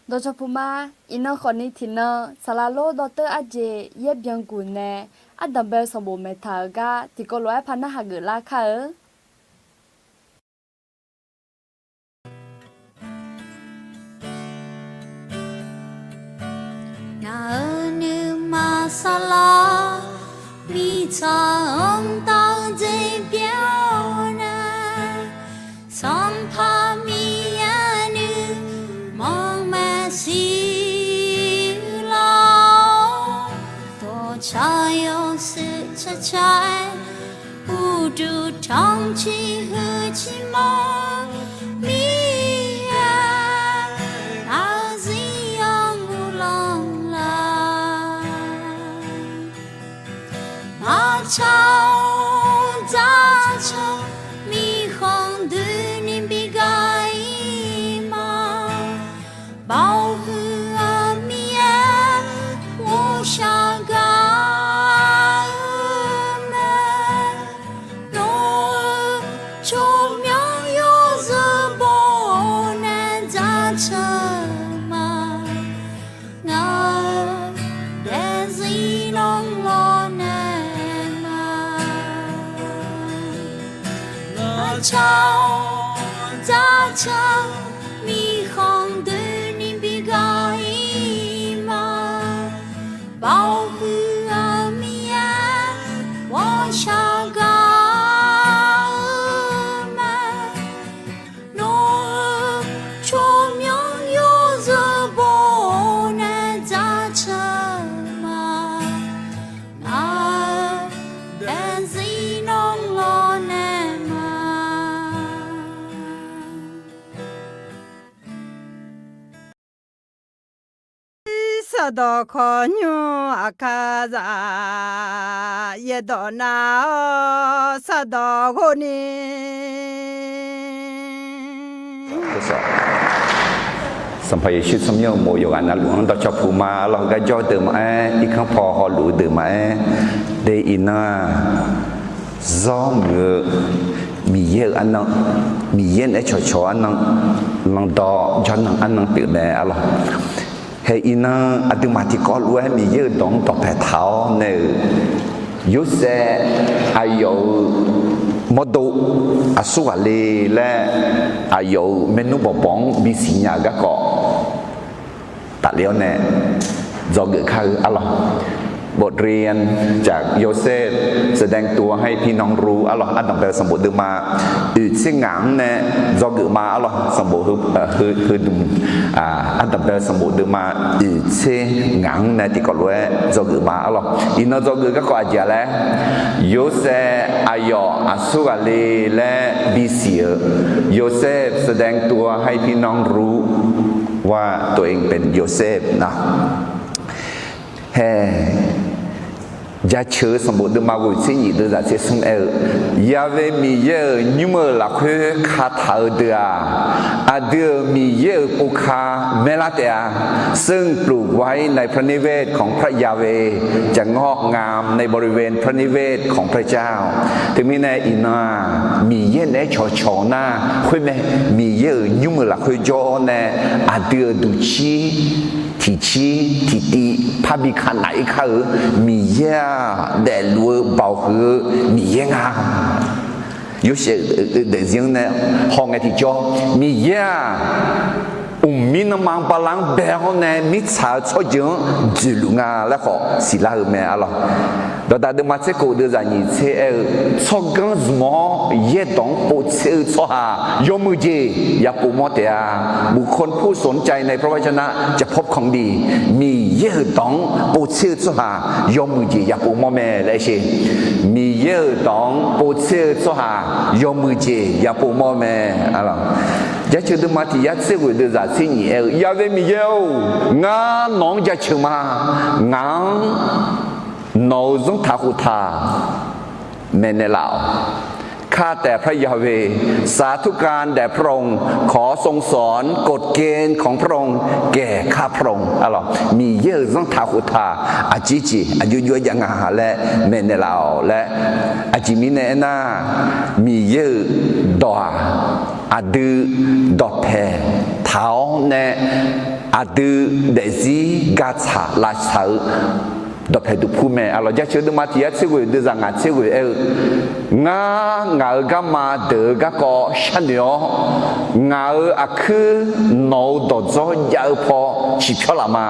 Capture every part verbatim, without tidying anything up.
Dawqcawq puq ma. Iqnan khawfni tiqnan saqlaq lor dawrteur arjeq yaer byanguq nae ardanq bae-eu sanqbof maeqtaq-euq gar tiqkawv lof-aer par narhaq geuflar kar-eu. Ngaq-euq nuima saqlaq mirtsaq-anr tardzae byaer-awr nae, Sanqpaq Miqyaer nuima maeqshi lar-awr, dawqtsaq yawshuif tsaqtsaq-aer, uqduq tanqciq huiq ciq mawr, Miqyaer aqzir yawmuiq lanq laf. Aqcawq-or, dzaqcawq mirkhanq doeni bi gaq-ir ma. Baoq huiq-eu Miqyaer ghawqshaq gaq-eu mae. Nawr-eu tsawrmyanr yawzeu baw-awr nae dzaqcawq ma. Ngaq-euq daefzir nanq lawr nae ma. Aqcawq-or, dzaqcawq mirkhanq doeni bi gaq-ir ma. Baoq huiq-eu Miqyaer ghawqshaq gaq-eu mae. Nawr-eu tsawrmyanr yawzeu baw-awr nae dzaqcawq ma. Ngaq-euq daefzir nanq lawr nae ma. Sardawq kawqnymr aqkar zaq, yaerdawq nar-awr sardawq ghov ni. Sanqpaq Yeqsur tsawrmyanr uqmov yawqghaq navluf-anr dawqcawq puq ma. Arlawq, heugar jawr-eu deuq maqaer, irkanr paw hawluf-eu deuq maqaer, de iqnan-aq, zawr muiq-eu Miqyaer-euq arnan, Miqyaer naeq-aer cawqcawq-eu arnan, lanqdawq jawrnan arnan pyeuf mae arlawq. Hae iqnan aqduimaf tiqkawv lof-aer Miqyaer-euq dawq-anr dawqpae taq-awr nae-euq, Yorsaev aqyawf-euq mawrdo aqsur ghaq le laer aqyawf-euq maernmr bawqbawq-anr bisiq nya-euq garkawv tafler-awr nae dzawgeuf kar-eu arlawq. บทเรียนจากโยเซฟ แสดงตัวให้พี่น้องรู้ arlawq, ardanq bae-eu sanqbof deuvma oeq tser ngaq-anr nae dzawgeuf ma arlawq. Sanqbof heu, heu, heudmq, ardanq bae-eu sanqbof deuvma oeq tser ngaq-anr nae tiqkawv lof-aer dzawgeuf ma arlawq. Iqnan dzawgeuf garkawv aqjeq-a laer, Yorsaev aqyawf aqsur ghaq le laer bisiq-euq, โยเซฟ แสดงตัวให้พี่น้องรู้ว่าตัวเองเป็นโยเซฟ na. Hae, Jaceuq-eu sanqbof deuvma ghoeq tser nyif deuv zaq tser smr aer-eu, Yahweh Miqyaer-euq nymr-euq lafkhoer kataq-eu deuq-aq, aqdui-euq Miqyaer-euq povka maerlar taef-a. ซึ่งปลูกไว้ในพระนิเวศของพระยาเวห์ จะงอกงามในบริเวณพระนิเวศของพระเจ้า Teumirnae iqnan-aq, Miqyaer naeq-aer cawqcawq nar khoermae, Miqyaer-euq nymr-euq lafkhoer jawr-awr nae aqdui-euq duqcir tiqcir tiqtiv parbi ka naf-ir kar-eu Miqyaer-aq, daefluf-eu baoq huiq-eu Miqyaer nga. Yorsaev-euq daefzir-anr nae hawngae tiqjawr, Miqyaer-aq, mqmir nanrma-anr bala-anr bae-awr nae mirtsaq-eu tsawrjeuq-anr dzoeqluf nga laer khawf siqlar-eu mae arlawq. Dawqdaq deuvma tser kof deuv zaq nyiq tser aer-eu, tsawrganr zmq-awr yaerdawq-anr povtser-eu tsawrhaq yawmuiq jeq yapov mawr taef-a. บุคคลผู้สนใจในพระวจนะจะพบของดี Miqyaer-euq dawq-anr povtser-eu tsawrhaq yawmuiq jeq yapov mawr mae laer sher. Miqyaer-euq dawq-anr povtser-eu tsawrhaq yawmuiq jeq yapov mawr mae. Jaceuq deuvma tiq yar tser ghoeq deuv zaq tser nyif aer-eu, Yahweh Miqyaer-or, ngar nawq-anr jaceuq ma. Ngaq-anr nawq-euq zanrtaq khoftaq maeqnaeq laf-awq. ข้าแต่พระยาเวห์ สาธุการแด่พระองค์ ขอทรงสอนกฎเกณฑ์ของพระองค์แก่ข้าพระองค์ arlawq. Miqyaer-euq zanrtaq khoftaq aqjeq jeq aqjox jov-aer jav nga laer maeqnaeq laf-awq laer. Aqjeq mirnae aernar, Miqyaer-euq dawq-aq, aqdui dawqpae taq-awr nae aqdui daefzir ga tsaq lavtsaq-eu dawqpae duqpur mae. Aqlawq, Jaceuq deuvma tiq yar tser ghoeq deuvzaq ngaq tser ghoeq aer-eu, Ngar ngaq-euq garma deuq-eu garkawv sharnoeq-awr, ngaq-euq aqkuir nawq-euq dawqdzawr jav-eu paw ciqpyawr laf ma.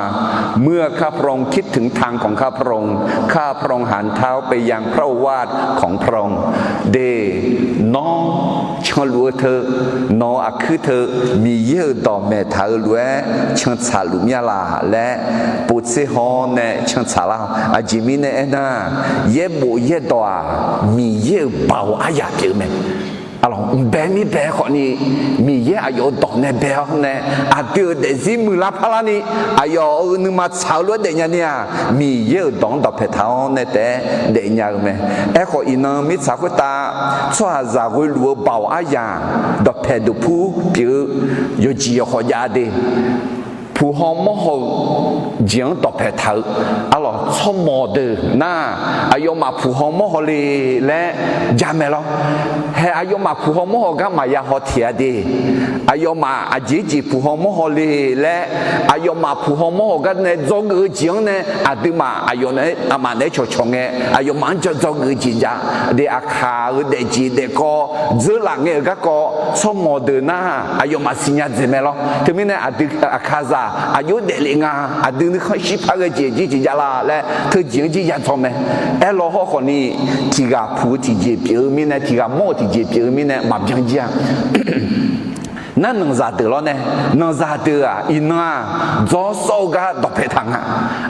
เมื่อข้าพระองค์คิดถึงทางของข้าพระองค์ ข้าพระองค์หันเท้าไปยังพระโอวาทของพระองค์ De, nawr canluf-eu teu, nawq-euq aqkuir teu, Miqyaer-euq dawq maeqtaq-eu lof-aer cantsaq luf mir-a laq laer, povtser haw-awr nae cantsaq lar-awq. Aqjeq mirnae aernar, yaerbof yaerdawq-aq, Miqyaer-euq baoq aryaq pyeuf-eu mae. Aqlawq, mqbae mirbae khawfni, Miqyaer aqyawf-euq dawq nae bae-awr nae, aqdui-euq daefzir muiqlar parlarni, aqyawf-euq nuima tsaq-eu lof-aer daefnya ni-aq, Miqyaer-euq dawq-anr dawqpae taq-awr nae taef-aer daefnya-eu mae. Aerkhawf, iqnan mirtsaq khoertav tsawrhaqzaq ghoeluf-eu baoq aryaq, dawqpae duqpur pyeuf-eu yawqjeq yawqkhawf jav de. Puq haw mawr haw-eu jeq-anr dawqpae taq-eu, aqlawq, tsawrmawq deuq nar, aqyawfmaf puq haw mawr haw le laer jamaeq lawr. Hae, aqyawfmaf puq haw mawr haw gar maqya haw tiq-a de. Aqyawfmaf aqjeq jeq puq haw mawr haw le laer, aqyawfmaf puq haw mawr haw gar nae dzawgeuf-eu jeq-anr nae aqduimaf aqyawf nae aqmaf naeq-aer cawqcawq ngae, aqyawfmaf-anr dzawgeuf-eu jeq jav de. Aqkaq-euq daefjeq daefkawv dzeurlaf ngae-euq garkawv tsawrmawq deuq nar, aqyawfmaf siqnya dzaeq mae lawr. Teumirnae aqdui aqkaqzaq aqjox daeflef nga, aqdui nuikhanr shirpar ghae jeq jir jeq jav la laer teujeq-anr jir ya dzaw mae. Aerlawr hawrkhawfni, tiq ghaq puq-eu tiqjeq pyeuf-eu mirnae, tiq ghaq mawr-eu tiqjeq pyeuf-eu mirnae maqbyan jir-a. Nar nanqzaq deuq lawr nae, nanqzaq deuq-aq iqnan-aq, dzawr sawr-eu gar dawqpae taq nga.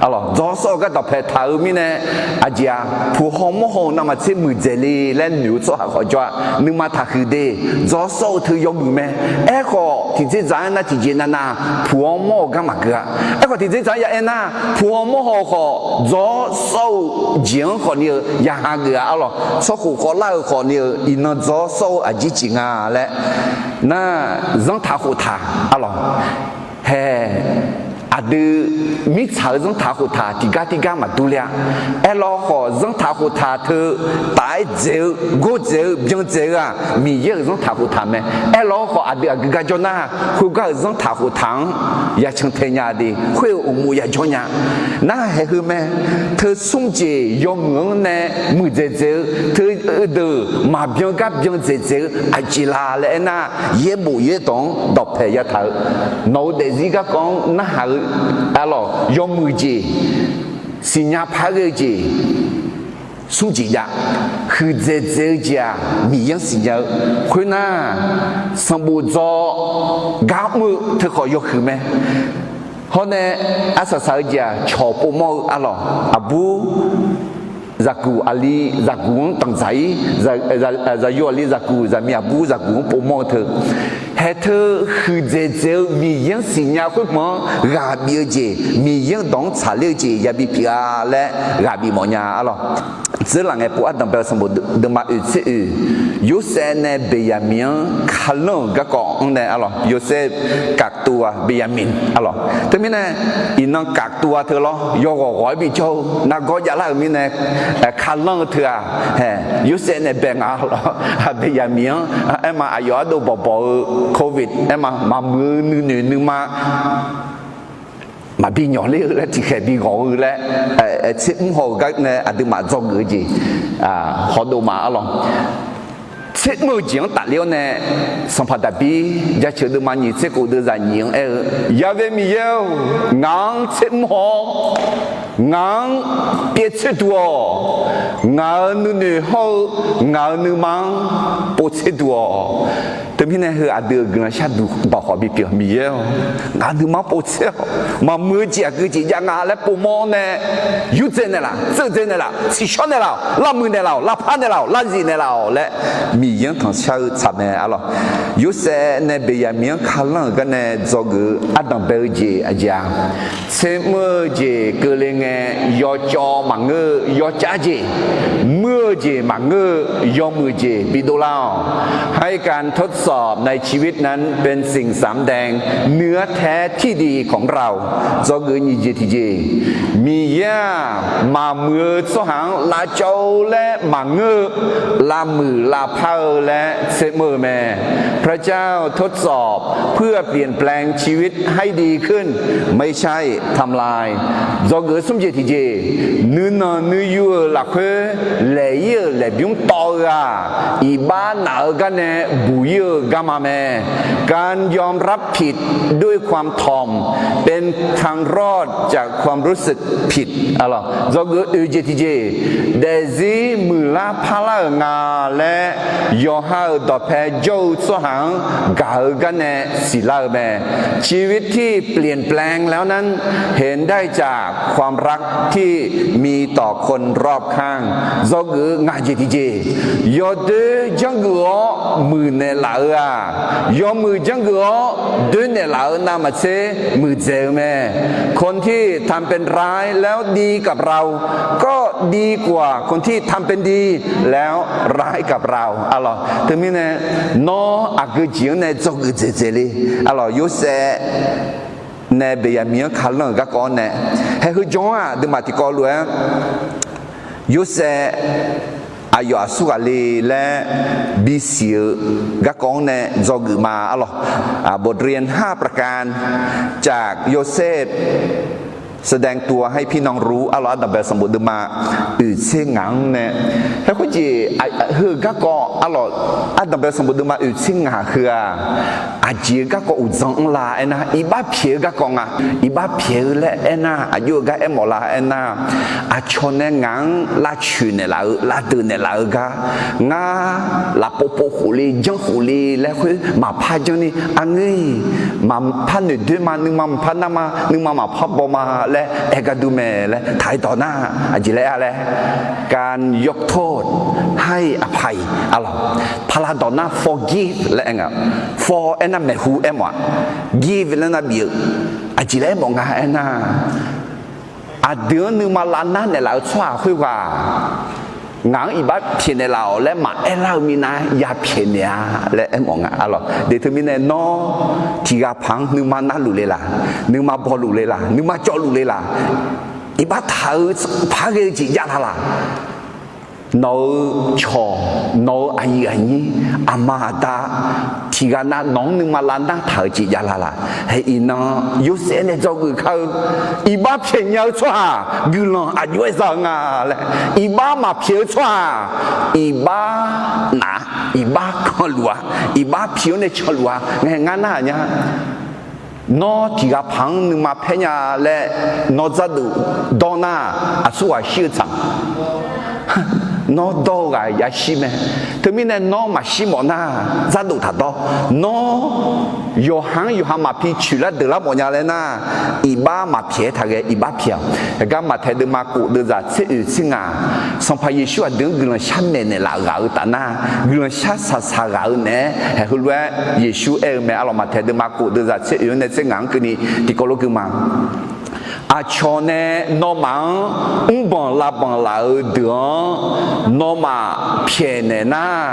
Aqlawq, dzawr sawr-eu gar dawqpae taq-eu mirnae, aqjeq-aq, puq haw mawr haw-eu navmaqtser muiqdzaeq le laer noeq-eu tsawrhaq khawf jawr-a. Nuima taqhuiq de. Dzawr sawr-eu teu yawmuiq mae. Aerkhawf, tiqdzerdzaq-aer nar tiqjeq navnav puq haw mawr-eu gar maqgeu-a. Aerkhawf, tiqdzerdzaq-aer ya aer nar, puq haw mawr haw-eu khawf, dzawr sawr-eu jeq-anr khawfni-eu ya hageuf-a. Aqlawq, tsawrkhof khawvlar-euq khawfni-eu iqnan dzawr sawr-eu aqjeq jeq nga laer nar, zanrtaq khoftaq, aqlawq, hae, aqdui mirtsaq-euq zanrtaq khoftaq tiqgar tirgar maqdur ler-a. Aerlawr khawf, zanrtaq khoftaq teu taf-aer dzaeq-eu, gordzaeq-eu, byan dzaeq-eu-aq, Miqyaer-euq zanrtaq khoftaq mae. Aerlawr khawf, aqdui aqgeu gar jawr nar, khoergar-euq zanrtaq khoftaq-anr ya can tae nya de, khoer-euq uqmov ya jawr nya. Nar haeq heu mae, teu smr jeq yawmuiq-anr nae muiqdzaeq dzaeq-eu, teu deuq maqbyan gar byan dzaeq dzaeq-eu aqjeq la laer aernar, yaerbof yaerdawq-anr dawqpae yataq-eu, nawq-euq daefzir garkawv-anr narhaq-eu, aqlawq, yawmuiq jeq, siqnya par ghae-eu jeq, smr jeq jav, huiqdzaeq dzaeq-eu jeq-aq, Miqyaer-anr siqnya-eu. Khoernar, sanqbof dzaw gar mr-eu teu khawf yawhuiq mae. Hawr nae, arsaq saq-eu jeq-aq, cawq povmawr-eu, aqlawq, aqbur zaqguq aqli zaqguq-anr danqdzaq-ir, zaqyo aqli zaqguq zaqmiq aqbur zaqguq-anr povmawr-eu teu, haeq teu huiqdzaeq dzaeq-eu Miqyaer-anr siqnya khoerhmq-anr ghaq bif-eu jeq, Miqyaer-euq dawq-anr tsaqler-eu jeq yabi pyeuf-a laer ghaq bif mawf nya-a lawq. Dzeurlaf ngae pov ardanqbae-eu sanqbof deuvma oeq tser oeq, Yorsaev nae Beqyaqmiq-anr kalanr-euq garkawv-anr nae, aqlawq, Yorsaev กักตัว Beqyaqmiq, aqlawq, teumirnae iqnan กักตัว teu lawr, yawghawq ghawq-aer bijawr-eu nargawr javlar-euq mirnae, kalanr-eu teu-aq, hae, Yorsaev nae bae nga lawr, Beqyaqmiq-anr aerma aqyawf ardov bawqbawq-eu covid aerma maqmuiq-eu nuinoeq nuima maqbi nyawq ler-eu laer tiqkhaeq bi ghawq-eu laer, tser mr haw-euq gar nae aqduimaf dzawgeuf-eu jeq hawdov ma, aqlawq. Tser mr-eu jeq-anr tafler-awr nae, sanqpaq Daqbir jaceuq deuvma nyiq tser khof deuvzaq nyiq-anr aer-eu, Yaqvae Miqyaer-or, ngaq-anr tser mr haw-awr, ngaq-anr pyaev tser duq-awq. Ngaq-euq nuinoeq hawr-eu ngaq-euq nuima-anr pov tser duq-awq. Teumirnae heu aqdui-euq guiqlanq sharduq dawq khawf bipyeuf, Miqyaer-or, ngaq-euq nuima-anr pov tser-awq. Maqmuiq-eu jeq aqgeu jeq jav nga laer povmawr-awr nae, yurdzae naeqlaf, tserdzae naeqlaf, tsiqshawr naeqlaf-awq, lavmuiq naeqlaf-awq, lavpar naeqlaf-awq, lavzif naeqlaf-awq laer Miqyaer-anr tanqshar-eu tsaq mae, aqlawq. Yorsaev nae Beqyaqmiq-anr kalanr-euq gar nae dzawgeuf-eu ardanqbae-eu jeq aqjeq-aq, tser mr-eu jeq keuvle ngae, yawcawv maqngeur-eu yawcav jeq, muir-eu jeq maqngeur-eu yawmuiq jeq bidov lar-awq. ให้การทดสอบ ในชีวิตนั้นเป็นสิ่งสำแดงเนื้อแท้ที่ดีของเรา Dzawgeuf nyiq jeq tiqjeq, Miqyaer-aq, maqmuiq-eu tsawrhaq-anr lavcawv-eu laer maqngeur-eu, lavmuiq lavpar-eu laer tsermr-eu mae. พระเจ้าทดสอบเพื่อเปลี่ยนแปลงชีวิตให้ดีขึ้น ไม่ใช่ทำลาย Dzawgeuf smr jeq tiqjeq, nuinanq nuiyu-euq lafkhoer laeq-ir-euq laeqbymr tawv-eu-aq, iqbax naf-eu gar nae buq-ir-eu garma mae. การยอมรับผิดด้วยความถ่อม เป็นทางรอดจากความรู้สึกผิด Dzawgeuf oeq jeq tiqjeq, daefzir muiqlar parlar-euq nga laer yawqha-euq dawqpae jawr-eu tsawrhaq-anr gaq-eu gar nae siqlar-eu mae. ชีวิตที่เปลี่ยนแปลงแล้วนั้น เห็นได้จากความรักที่มีต่อคนรอบข้าง Dzawgeuf ngaq jeq tiqjeq, yawdoer janrgeuf-awr muiqnaeq laf-eu-aq, yawmuiq janrgeuf-awr doernaeq laf-eu navmaqtser muiqdzaeq-eu mae. คนที่ทำเป็นร้ายแล้วดีกับเรา ก็ดีกว่าคนที่ทำเป็นดีแล้วร้ายกับเรา Arlawq, teumirnae, nawr aqgeu jeq-anr nae dzawgeuf dzaeqdzaeq le. Arlawq, Yorsaev nae Beqyaqmiq-anr kalanr-euq garkawv-anr nae, haeq heu jan-anr aqduimaf tiqkawv lof-aer Yorsaev aqyawf aqsurghaq le laer bisiq-eu garkawv-anr nae dzawgeuf ma. Arlawq, บทเรียนห้าประการจากโยเซฟ แสดงตัวให้พี่น้องรู้ Arlawq, ardanqbae sanqbof deuvma oeqtser ngaq-anr nae, haeq khoerjeq heu-eu garkawv, arlawq, ardanqbae sanqbof deuvma oeqtser ngaq heu-aq, aqjeq-eu garkawv uqdzan-anr la aernar, iqbax pyaeq-eu garkawv nga. Iqbax pyaeq-eu laer aernar, aqjox-eu gar aermawf la aernar, aqcawq nae ngaq-anr lavcoeq naeqlaf-eu, lavdeuq naeqlaf-eu gar, ngar lafpov pov khof le, janr khof le laer khoer maqpar janr ni, aqngeur-iq, maqpar noeqdoer ma, nuima maqpar nar ma, nuima maqpar baw ma laer aer gar dur mae laer taq-aer dawq nar, aqjeq laer-a laer, การยกโทษให้อภัย Arlawq, paqlav dawq nar forgive laer aer nga. For aernar maeqhu aermawf-aq, give laer nar bif-eu, aqjeq laer aermawf nga aernar, aqdui-anr nuima lavnar naeqlaf-eu tsawrhaq khoerghaq ngaq-anr iqbax pyaeqnaeq laf-awq laer maqaer lar-eu minav ya pyaeqnaeq-a laer aermawf nga. Arlawq, de teumirnae nawr tiqghaq paq-anr nuima narluf le laq, nuima bawluf le laq, nuima cawvluf le laq, iqbax taq-eu paq-aer ghae-eu jeq jav la laq. Nawq-eu cawq, nawq-eu aqyuif aqnyir, aqma aqda tiqghaq nav nawq-anr nuima lavnar taq-eu jeq jav la laq. Haeq iqnan Yorsaev nae dzawgeuf kar-eu, iqbax pyaeq nya-eu tsawrhaq guiqlanq aqjox-aer za-eu nga laer, iqbax maqpyaeq-eu tsawrhaq iqbax naf-a, iqbax kanluf-a, iqbax pyaeq-awr nae canluf-a. Ngaeq ngar nar-aq nya, nawr tiqghaq paq-anr nuima paer nya laer nawr dzarduq dawr nar, aqsurghaq shir-eu tsaq, nawr dawr-eu ghaq yashir mae. Teumirnae nawr maqshir mawf nar, dzarduq taq dawr. Nawr yawqha-anr yawqha maqpi coeqlar deuqlar mawf nya laer nar, iqbax maqpyaeq-aer taq ghae iqbax pyaeq-awq. Aqgar Maqtaeq deuvma kof deuvzaq tser oeq tser ngaq, Sanqpaq Yeqsur aqdui-anr guiqlanq shar maeqnaeq laf ghaq-eu taf nar, guiqlanq shar saqsaq ghaq-eu naeq-aer haeq heulof-aer Yeqsur aer-eu mae. Arlawq, Maqtaeq deuvma kof deuvzaq tser oeq-anr nae tser ngaq-anr keuvni tiqkawv lof gui ma. Aqcawq nae nawmaf-anr mrbanq lavbanq laf-eu deuq-anr nawmaf pyaeqnaeq nar,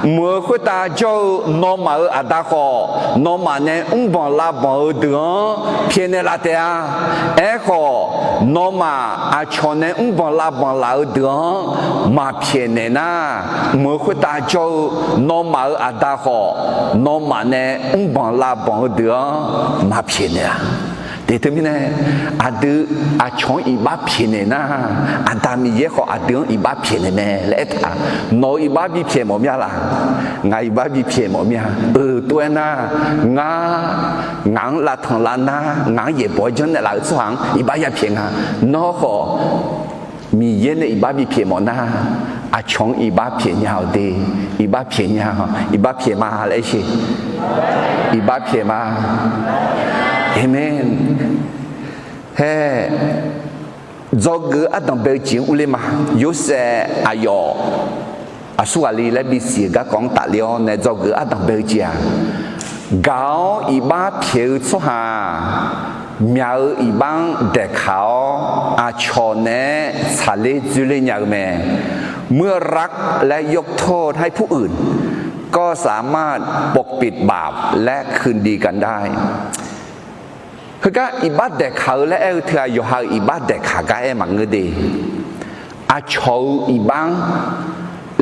mq-euq khoertav jawr-eu nawmaf-euq Aqda khawf, nawmaf nae mrbanq lavbanq-eu deuq-anr pyaeqnaeq laf taef-a. Aerkhawf, nawmaf aqcawq nae mrbanq lavbanq laf-eu deuq-anr maqpyaeqnaeq nar, mq-euq khoertav jawr-eu nawmaf-euq Aqda khawf, nawmaf nae mrbanq lavbanq-eu deuq-anr maqpyaeqnaeq-a. Teq teumirnae, aqdui aqcawq-anr iqbax pyaeqnaeq nar, Aqda Miqyaer khawf aqdui-anr iqbax pyaeqnaeq mae laer aertaq. Nawq-euq iqbax bipyaeq mawf mir-a laq? Ngaq iqbax bipyaeq mawf mir-a. Euq tov-aer nar, ngar, ngaq-anr lavtanq lavnar, ngaq-anr yaeqbawq-aer janrnaeq laf-eu tsawrhaq-anr iqbax yapyaeq nga. Nawr khawf, Miqyaer nae iqbax bipyaeq mawf nar, aqcawq-anr iqbax pyaeq nya-awq de. Iqbax pyaeq nya-awq, iqbax pyaeq ma laer aer sheq. Iqbax pyaeq ma. Aqmeq. Hae, dzawgeuf-eu ardanq bae-eu jeq-anr urler ma. Yorsaev aqyawf aqsurghaq le laer bisiq-euq garkawv-anr tafler-awr nae dzawgeuf-eu ardanq bae-eu jeq-aq, gaq-awr iqbax pyaeq-eu tsawrhaq-aq, myaq-eu iqbax-anr daeqkaq-awr aqcawq naeq-aer tsaqler dzoerler nya-eu mae. เมื่อรักและยกโทษให้ผู้อื่น ก็ยกโทษให้ตัวเอง ก็สามารถปกปิดบาปและคืนดีกันได้ Heugar iqbax daeqkaq-eu laer aer-eu teughaq yawqha-euq iqbax daeqkaq gar aer maqngeur de. Aqcawq-euq iqbax-anr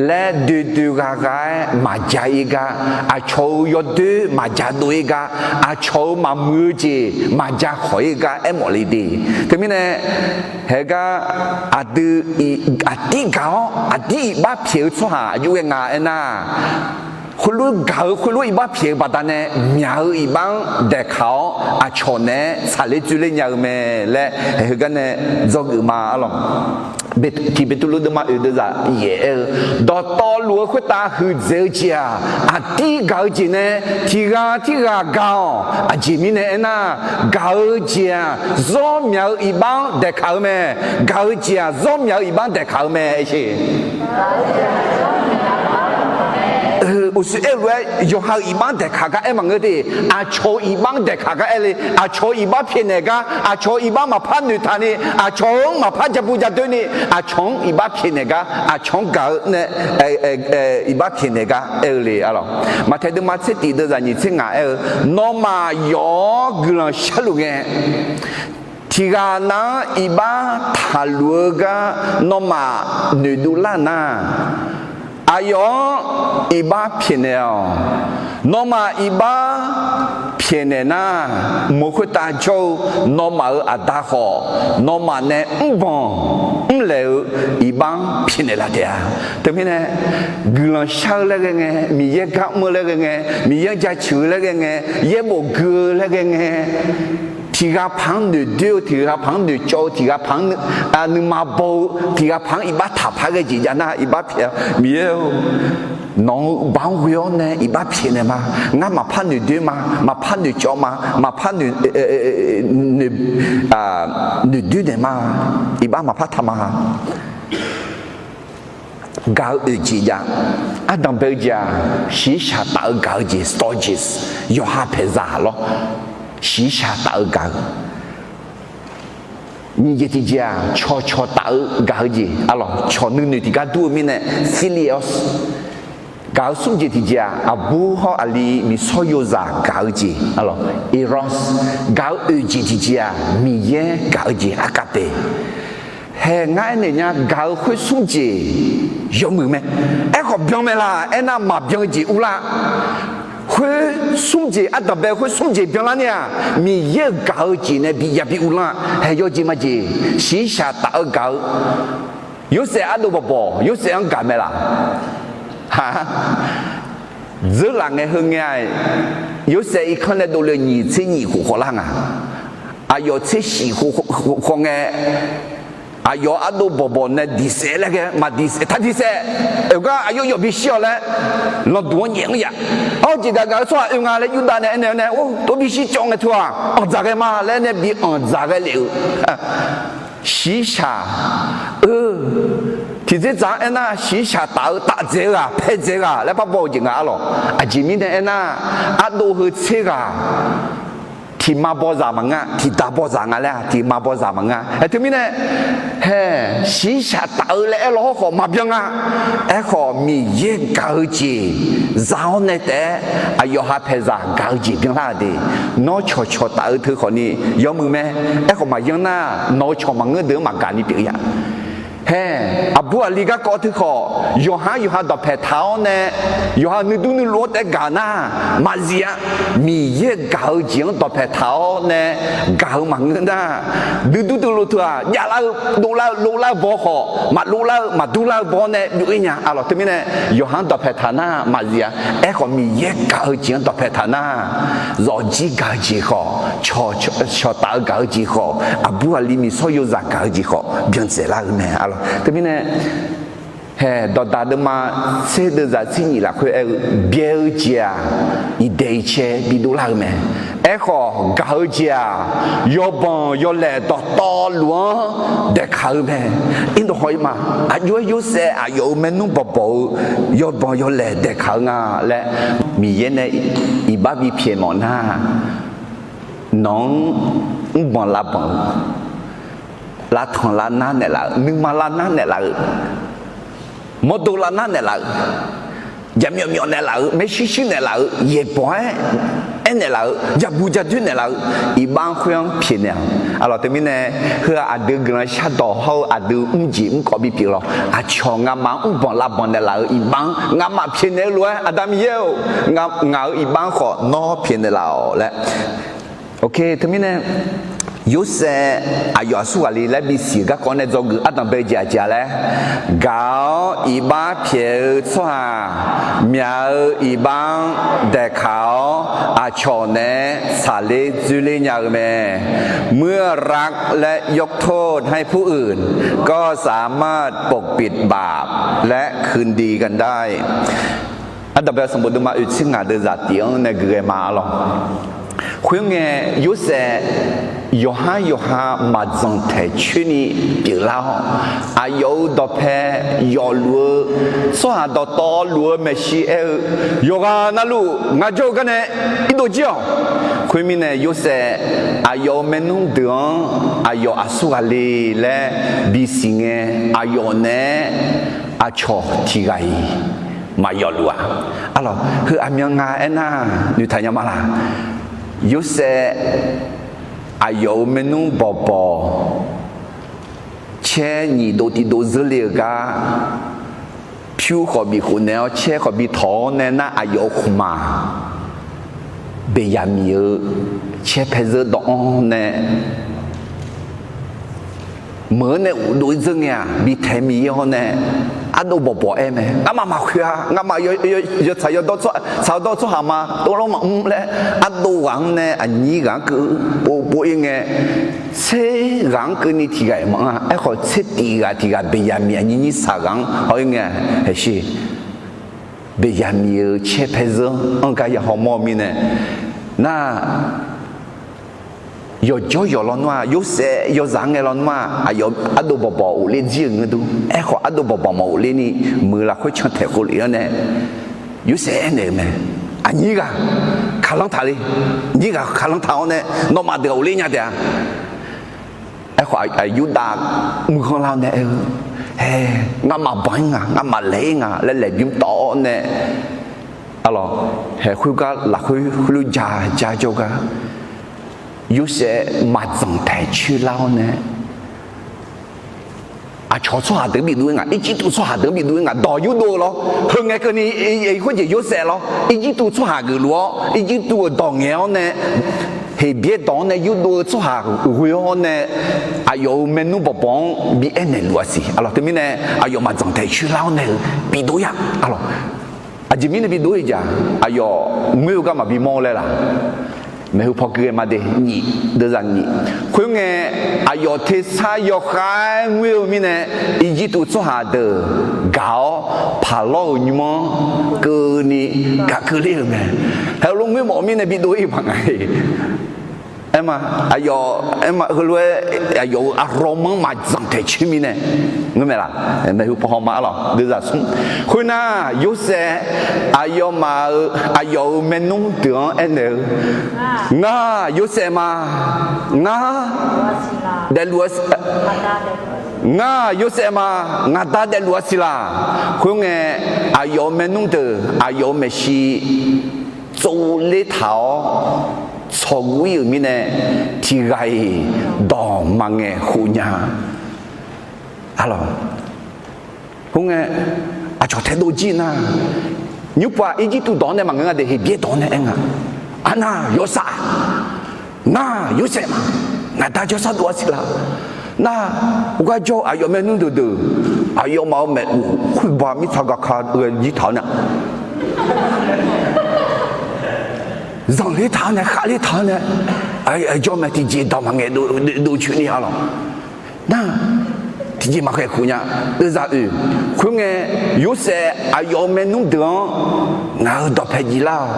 laer doe doe gha gha-aer maqja ir gar, aqcawq-euq yawdoer maqja dov ir gar, aqcawq-euq maqmuiq-eu jeq maqja khawq ir gar aermawf le de. Teumirnae, haegar aqdui aqdir gaq-awr aqdir iqbax pyaeq-eu tsawrhaq aqjox ghae nga aernar, khoerlof gaq-eu khoerlof iqbax pyaeq-eu baqdanae myaq-eu iqbax-anr daeqkaq-awr aqcawq naeq-aer tsaqler dzoerler nya-eu mae laer heugar nae dzawgeuf ma arlawq. Tiq Beqtuvluv deuvma oeq deuvzaq yaef aer-eu, dawqtawvluf-eu khoertav huiqdzaeq-eu jeq-aq, aqdir gaq-eu jeq nae tiq ghaq tirghaq gaq-awq. Aqjeq mirnae aernar, gaq-eu jeq-aq, zawr myaq-eu iqbax-anr daeqkaq-eu mae. Gaq-eu jeq-aq, zawr myaq-eu iqbax-anr daeqkaq-eu mae. Uqshoe aer-eu lof-aer yawqha-euq iqbax-anr daeqkaq gar aer maqngeur de. Aqcawq-euq iqbax-anr daeqkaq gar aer le. Aqcawq-euq iqbax pyaeqnaeq gar, aqcawq-euq iqbax maqpar noeqtaq ni, aqcawq-anr maqpar jabu jadoer ni, aqcawq-anr iqbax pyaeqnaeq gar, aqcawq-anr gaq-eu nae iqbax pyaeqnaeq gar aer-eu le arlawq. Maqtaeq deuvma tser tif deuvzaq nyiq tser ngaq aer-eu, nawmaf yawf-awr guiqlanq sharluf ngae, tiq ghaq nav-anr iqbax taqluf-eu gar nawmaf noeqdov lar nar, aqyawf-anr iqbax pyaeqnaeq-awq. Nawmaf iqbax pyaeqnaeq nar, mq-eu khoertav jawr-eu nawmaf-euq Aqda khawf, nawmaf nae mrbanq mrlaeq-eu iqbax-anr pyaeqnaeq laf taef-a. Teumirnae, guiqlanq shar-eu laer ghae ngae, Miqyaer gar mr-eu laer ghae ngae, Miqyaer-anr jaceuq-eu laer ghae ngae, yaerbof gui-eu laer ghae ngae, tiq ghaq paq-anr noeqdoer-eu, tiq ghaq paq-anr noeqcawv-eu, tiq ghaq paq-anr nuima baw-eu, tiq ghaq paq-anr iqbax taqpar ghae jeq jav nar, iqbax pyaeq-a. Miqyaer-or, nawq-euq baq-anr ghoe-awr nae iqbax pyaeqnaeq ma. Ngar maqpar noeqdoer ma, maqpar noeqcawv ma, maqpar noeq, noeq, noeqdoer naeq ma. Iqbax maqpar taq ma. Gaq-eu oeq jeq jav. Ardanq bae-eu jeq-aq, shiqshaq taf-eu gaq-eu jeq, stages, yawqha paeqzaq lawr. Shiqshaq taf-eu gaq-eu. Nyiq jeq tiqjeq-aq, cawqcawq taf-eu gaq-eu jeq arlawq. Cawq nuinoeq tiqgar dur-eu mirnae, philia. Gaq-eu smr jeq tiqjeq-aq, aqbur hawr aqli miqsawr yozaq gaq-eu jeq arlawq, eros. Gaq-eu oeq jeq tiqjeq-aq, Miqyaer gaq-eu jeq arkav taef. Hae, ngar aernaeq nya, gaq-eu khoer smr jeq yawmuiq mae. Aerkhawf byan mae laq aernar, maqbyan-eu jeq urlar. Khoer smr jeq, ardanq bae khoer smr jeq byanlar ni-aq, Miqyaer-euq gaq-eu jeq nae bi yabi urlar-a. Hae, yawjeq majeq, shiqshaq taf-eu gaq-eu. Yorsaev ardov bawqbawq, Yorsaev-anr gaq mae laq? Dzeur laf ngae heu ngae-aq, Yorsaev irkanr nae dovle-eu nyiq tser nyiq khof khawvlar nga. Aqyawf tser shif khof khawv ngae, aqyawf ardov bawqbawq nae diqsaef laer ghae, maqdiqsaef, taq diqsaef. Oeq gar aqyawf yawf bishir-awq laer, lanqduq-anr nyaef-anr yaf. Awr, jeqgaq gaq-eu tsawrhaq oe nga laer Yurdav nae aernaeq-awr nae, or, tov bishir cawv ngae teu-aq, anqdzaq ghae ma laer nae bi anqdzaq ghae lef-euq. Shiqshaq, eu, tiqdzerdzaq-anr aernar, shiqshaq taf-eu taf dzaeq-eu ghaq, pae dzaeq-eu ghaq laer parbaw-eu jeq nga arlawq. Aqjeq mirnae aernar, ardov heu tser ghaq tiqma bawzaq maqngeur, tiqda bawzaq nga laer-aq, tiqma bawzaq maqngeur. Aer, teumirnae, hae, shiqshaq taf-eu laer aer law hawrkhawf maqbyan nga. Aerkhawf, Miqyaer gaq-eu jeq za-awr nae taef-aer, aqyawf ha paeqzaq gaq-eu jeq byanlar-euq de. Nawr cawqcawq taf-eu teu khawfni yawmuiq mae. Aerkhawf maqyan nar, nawq-eu cawq maqngeur deuq-anr maqgaq ni pyeuf ya. Hae, aqbur aqli garkawv teu khawf, yawqhar yawqha dawqpaeq taq-awr nae, yawqha nuidur nuiluf-anr taef-aer gaq nar, maqzif-a. Miqyaer gaq-eu jeq-anr dawqpaeq taq-awr nae gaq-eu maqngeur nar, nuidur duiluf teu-aq, javlar-eu, dovlar-eu, lovlar-eu baw khawf, maqlovlar-eu, maqdurlar-eu baw-awr nae byov-ir nya. Arlawq, teumirnae yawqha-anr dawqpaeq taq nar maqzif-a. Aerkhawf, Miqyaer gaq-eu jeq-anr dawqpaeq taq nar, zawqjir gaq-eu jeq khawf, cawqcawq taf-eu gaq-eu jeq khawf, aqbur aqli miqsawr yozaq gaq-eu jeq khawf, byandzaeq lar-eu mae. Arlawq, teumirnae, hae, dawqdaq deuvma tser deuvzaq tser nyiq lafkhoer aer-eu, byae-eu jeq-aq, iqdaeq iqcae bidov lar-eu mae. Aerkhawf, gaq-eu jeq-aq, yawbanq yawlaeq dawqtawvluf-anr daeqkaq-eu mae. Irdov haw-ir ma. Aqjox-aer Yorsaev aqyawf-euq maernmr bawqbawq-eu yawbanq yawlaeq daeqkaq-eu nga laer, Miqyaer nae iqbax bipyaeq mawf nar, nawq-anr mrbanq lavbanq-eu, lavtanq lavnar naeqlaf-eu, nuima lavnar naeqlaf-eu, mawrdo lavnar naeqlaf-eu, jaqmyawf myawf naeqlaf-euq, maershuir shuir naeqlaf-euq, yaeqbawq-aer aernaeq laf-euq, jabu jadoer naeqlaf-euq iqbax-anr khoer-anr pyaeqnaeq-awq. Aqlawq teumirnae, heu-aq aqdui guiqlanq shardawq hawr-eu aqdui mrjeq mrkawv bipyeuf lawq. Aqcawq ngamaf-anr mrbanq lavbanq naeqlaf-euq iqbax-anr ngamaf pyaeqnaeq-eu lof-aer, Aqda Miqyaer-or, ngaq-euq iqbax-anr khawf nawr pyaeqnaeq laf-awq laer. Teumirnae, Yorsaev aqyawf aqsur ghaq le laer bisiq-euq garkawv nae dzawgeuf ardanq bae-eu jeq aqjeq-a laer, gaq-awr iqbax pyaeq-eu tsawrhaq myaq-eu iqbax-anr daeqkaq-awr aqcawq naeq-aer tsaqler dzoerler nya-eu mae. เมื่อรักและยกโทษให้ผู้อื่น ก็สามารถปกปิดบาปและคืนดีกันได้ Ardanq bae-eu sanqbof deuvma oeq tser ngaq deuvzaq tiq-anr nae gui ghae ma arlawq. Khoerngae, Yorsaev yawqhar yawqha maqdzanq taeq coer ni pyeuflar-awr, aqyawf-euq dawqpae yawfluf-eu tsawrhaq dawqtawvluf luf-eu maeqshi aer-eu, yawqghaq navluf ngaq jawr-eu garnae irdov jir-awq. Khoermirnae, Yorsaev aqyawf-euq maernmr deuq-anr aqyawf aqsur ghaq le laer bisiq ngae, aqyawf naeq-aer aqcawq tiq ghaq-iq maqyawfluf-a. Arlawq, heu aqmyan nga aernar, noeqtaq nya ma laq? Yorsaev aqyawf-euq maernmr bawqbawq caer nyiq dov tiq dov zeurle-euq gar, pyur khawf bif khof naeq-awr caer khawf bi tawq-awr nae nar, aqyawf-euq khmqmaq Beqyaqmiq-eu caer pae zeur dawv-anr nae meuq-anr nae uqdov-ir dzeur ngae-aq, bi taeq Miqyaer hawr nae ardov bawqbawq aer mae. Ngamaf maqkhoeq-a. Ngamaf yawtsaq yawdawr tsawrhaq ma, tov lanr maqmr laer ardov ghaq-anr nae aqnyir ghaq-anr keuv pov pov-ir ngae, tser ghaq-anr keuvni tiq ghaq-iq maqanr-a. Aerkhawf, tser tif ghaq tiq ghaq Beqyaqmiq aqnyir nyir saq ghaq-anr haw-ir ngae, haeqshi Beqyaqmiq-euq caer pae zeur-anr gar ya hawmawr-eu mirnae, nar, yawqjawr yawq lawnmr-aq, Yorsaev yawzaq-anr ngae lawnmr-aq, aqyawf ardov bawqbawq ghofler jir-euq ngeur dur. Aerkhawf, ardov bawqbawq maqghofler ni, muiq lafkhoer cantaeq khov lef-anr nae, Yorsaev aernaeq-eu mae. Aqnyir ghaq kaqlanr taq le. Nyir ghaq kaqlanr taq-awr nae, nawmaf deuq ghofler nya taef-a. Aerkhawf, Yurdav murghanr lar-awr nae aer-eu, hae, ngamaf banq-ir nga, ngamaf laeq-ir nga laer laeqbymr tawv-awr nae, arlawq, haeq khoergar lafkhoer khoerlof ja ja jawrgar, Yorsaev maqdzanq taeq coer lar-awr nae, aqcawq tsawrhaq deuq-anr bidov-ir nga, Irjirtuv tsawrhaq deuq-anr bidov-ir nga, dawq yurdov-eu lawr. Heu ngae keuvni, khoerjeq Yorsaev lawr, Irjirtuv tsawrhaq geufluf-awr, Irjirtuv-euq dawq ngaeq-awr nae, Heqbyaer dawq-anr nae yurdov-eu tsawrhaq ghoe-awr nae, aqyawf-euq maernmr bawqbawq-anr bi aernaeq luf-a siq. Arlawq, teumirnae aqyawf maqdzanq taeq coer lar-awr nae-euq bidov-ir-a. Arlawq, aqjeq mirnae bidov-ir-eu jeq-aq, aqyawf ngoer-eu gar maqbi mawr-eu laer laq? Maeqhu paw gui ghae ma de, nyiq, deuvzaq nyiq. Khoerngae, aqyawf tersar yawkhav-aer ngoer-eu mirnae, Irjirtuv tsawrhaq deuq gaq-awr, paqlawr-euq nymr-anr keuvni gaq keuvler-euq mae. Haeq lof ngoer mawf-eu mirnae bidov-ir-eu paq nga-iq. Aerma, aqyawf, aerma heulof-aer aqyawf-euq aqlawq manr maqdzanq taeq coer mirnae, ngeur mae laq? Maeqhu paw haw ma arlawq, deuvzaq smr. Khoernar, Yorsaev aqyawfmaf-euq, aqyawf-euq maernmr deuq-anr aernaeq-eu, Ngar Yorsaev ma. Ngar daefluf-a, ngar Yorsaev ma. Ngaq Da daefluf-a siq laq? Khoerngae, aqyawf-euq maernmr deuq aqyawf-euq maeqshi tsovler taq-awr tsawqguv-ir-euq mirnae, tiq ghaq-iq dawq maqngaeq khof nya. Arlawq, khoerngae, aqcawq taedov jir nar, nymrpov-aq Irjirtuv dawq-anr nae maqngeur nga de, Heqbyaer dawq-anr nae aer nga. Arnar yawshaef, Ngar Yorsaev ma. Ngaq Da jawrsar dov-a siq laq? Nar, heugar jawr-eu aqyawf maernmr deuq deuq, aqyawfmaf-euq maeqhu khoerba mirtsaq gaqka ghae jir taq-awr nae, zanqler taq-awr nae, khavler taq-awr nae, jawr mae, tiqjeq dawq maqngaeq dov coeni arlawq. Nar, tiqjeq maqkhaeq khof nya. Deuvzaq oeq. Khoerngae, Yorsaev aqyawf-euq maernmr deuq-anr, Ngaq-euq dawqpae jir lar-awq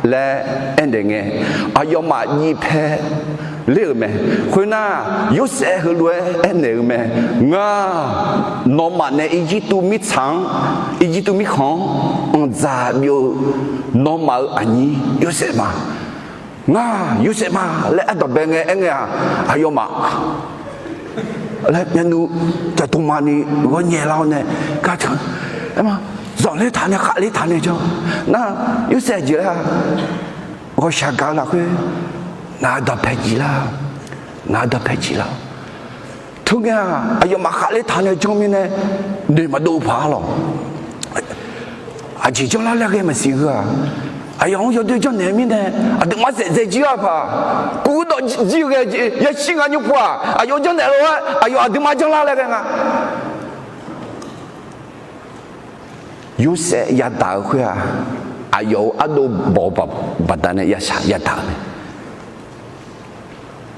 laer aernaeq ngae, aqyawfmaf jir pae ler-euq mae. Khoernar, Yorsaev heulof-aer aernaeq-eu mae. Ngar, nawmaf nae Irjirtuv mirtsaq-anr, Irjirtuv mirkhanq-anr anqdzaq byov-eu nawmaf-euq aqnyir Yorsaev ma. Ngar Yorsaev ma laer ardanqbae ngae aer ngae-aq, aqyawfmaf laer myavnuiv caqdmqma ni ghawrnyae lar-awr nae, gar taq, aerma, Zanqler taq nae khaqler taq nae janr. Nar, Yorsaev aqjeq laer-a? Ghawqshaq gaq-eu lafkhoer ngaq-euq dawqpae jif lar-awq. Ngaq-euq dawqpae jif lar-awq. Teungae-aq, aqyawfmaf khaqler taq nae janr mirnae noeq maqdov paq-a lawq. Aqjeq janrlar laer ghae maqsiq heu-aq, aqyawf-anr yawdoer janrnaeq mirnae aqduimaf saef dzae jir-a paq. Kuvdawq jir-eu ghae jeq yashir nga nymr pu-aq, aqyawf janrnaeq lof-aer aqyawf aqduimaf janrlar laer ghae nga. Yorsaev yadaq-eu khoer-aq, aqyawf-euq ardov bawq baqdanae yashaq yadaq-eu mae.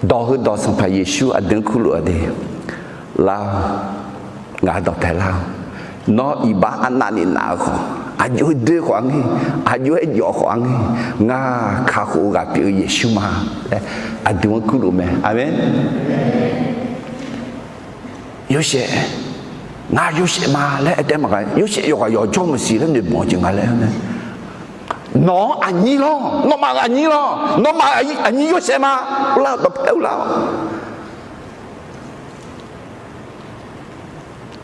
Dawq heudawq Sanqpaq Yeqsur aqdui-anr kurluf-a de, Lar-awq, ngaq-euq dawqpae lar-awq. Nawr iqbax arnavni naf-eu khawf, aqjox-aer doer khawf-anr ngae, aqjox-aer jawf khawf-anr ngae, ngar kakhof-eu ghaq pyeuf-eu Yeqsur ma laer aqdui-anr kurluf mae. Aqmeq. Yorsaev, ngar Yorsaev ma laer aer taef maqgaq, Yorsaev yawqghaq yawqjawr maqsiq laer noeqbawq-eu jeq nga laer-a mae. Nawq-anr aqnyir lawr, nawmaf-euq aqnyir lawr, nawmaf aqnyir Yorsaev ma. Lar dawqpae lar-awq.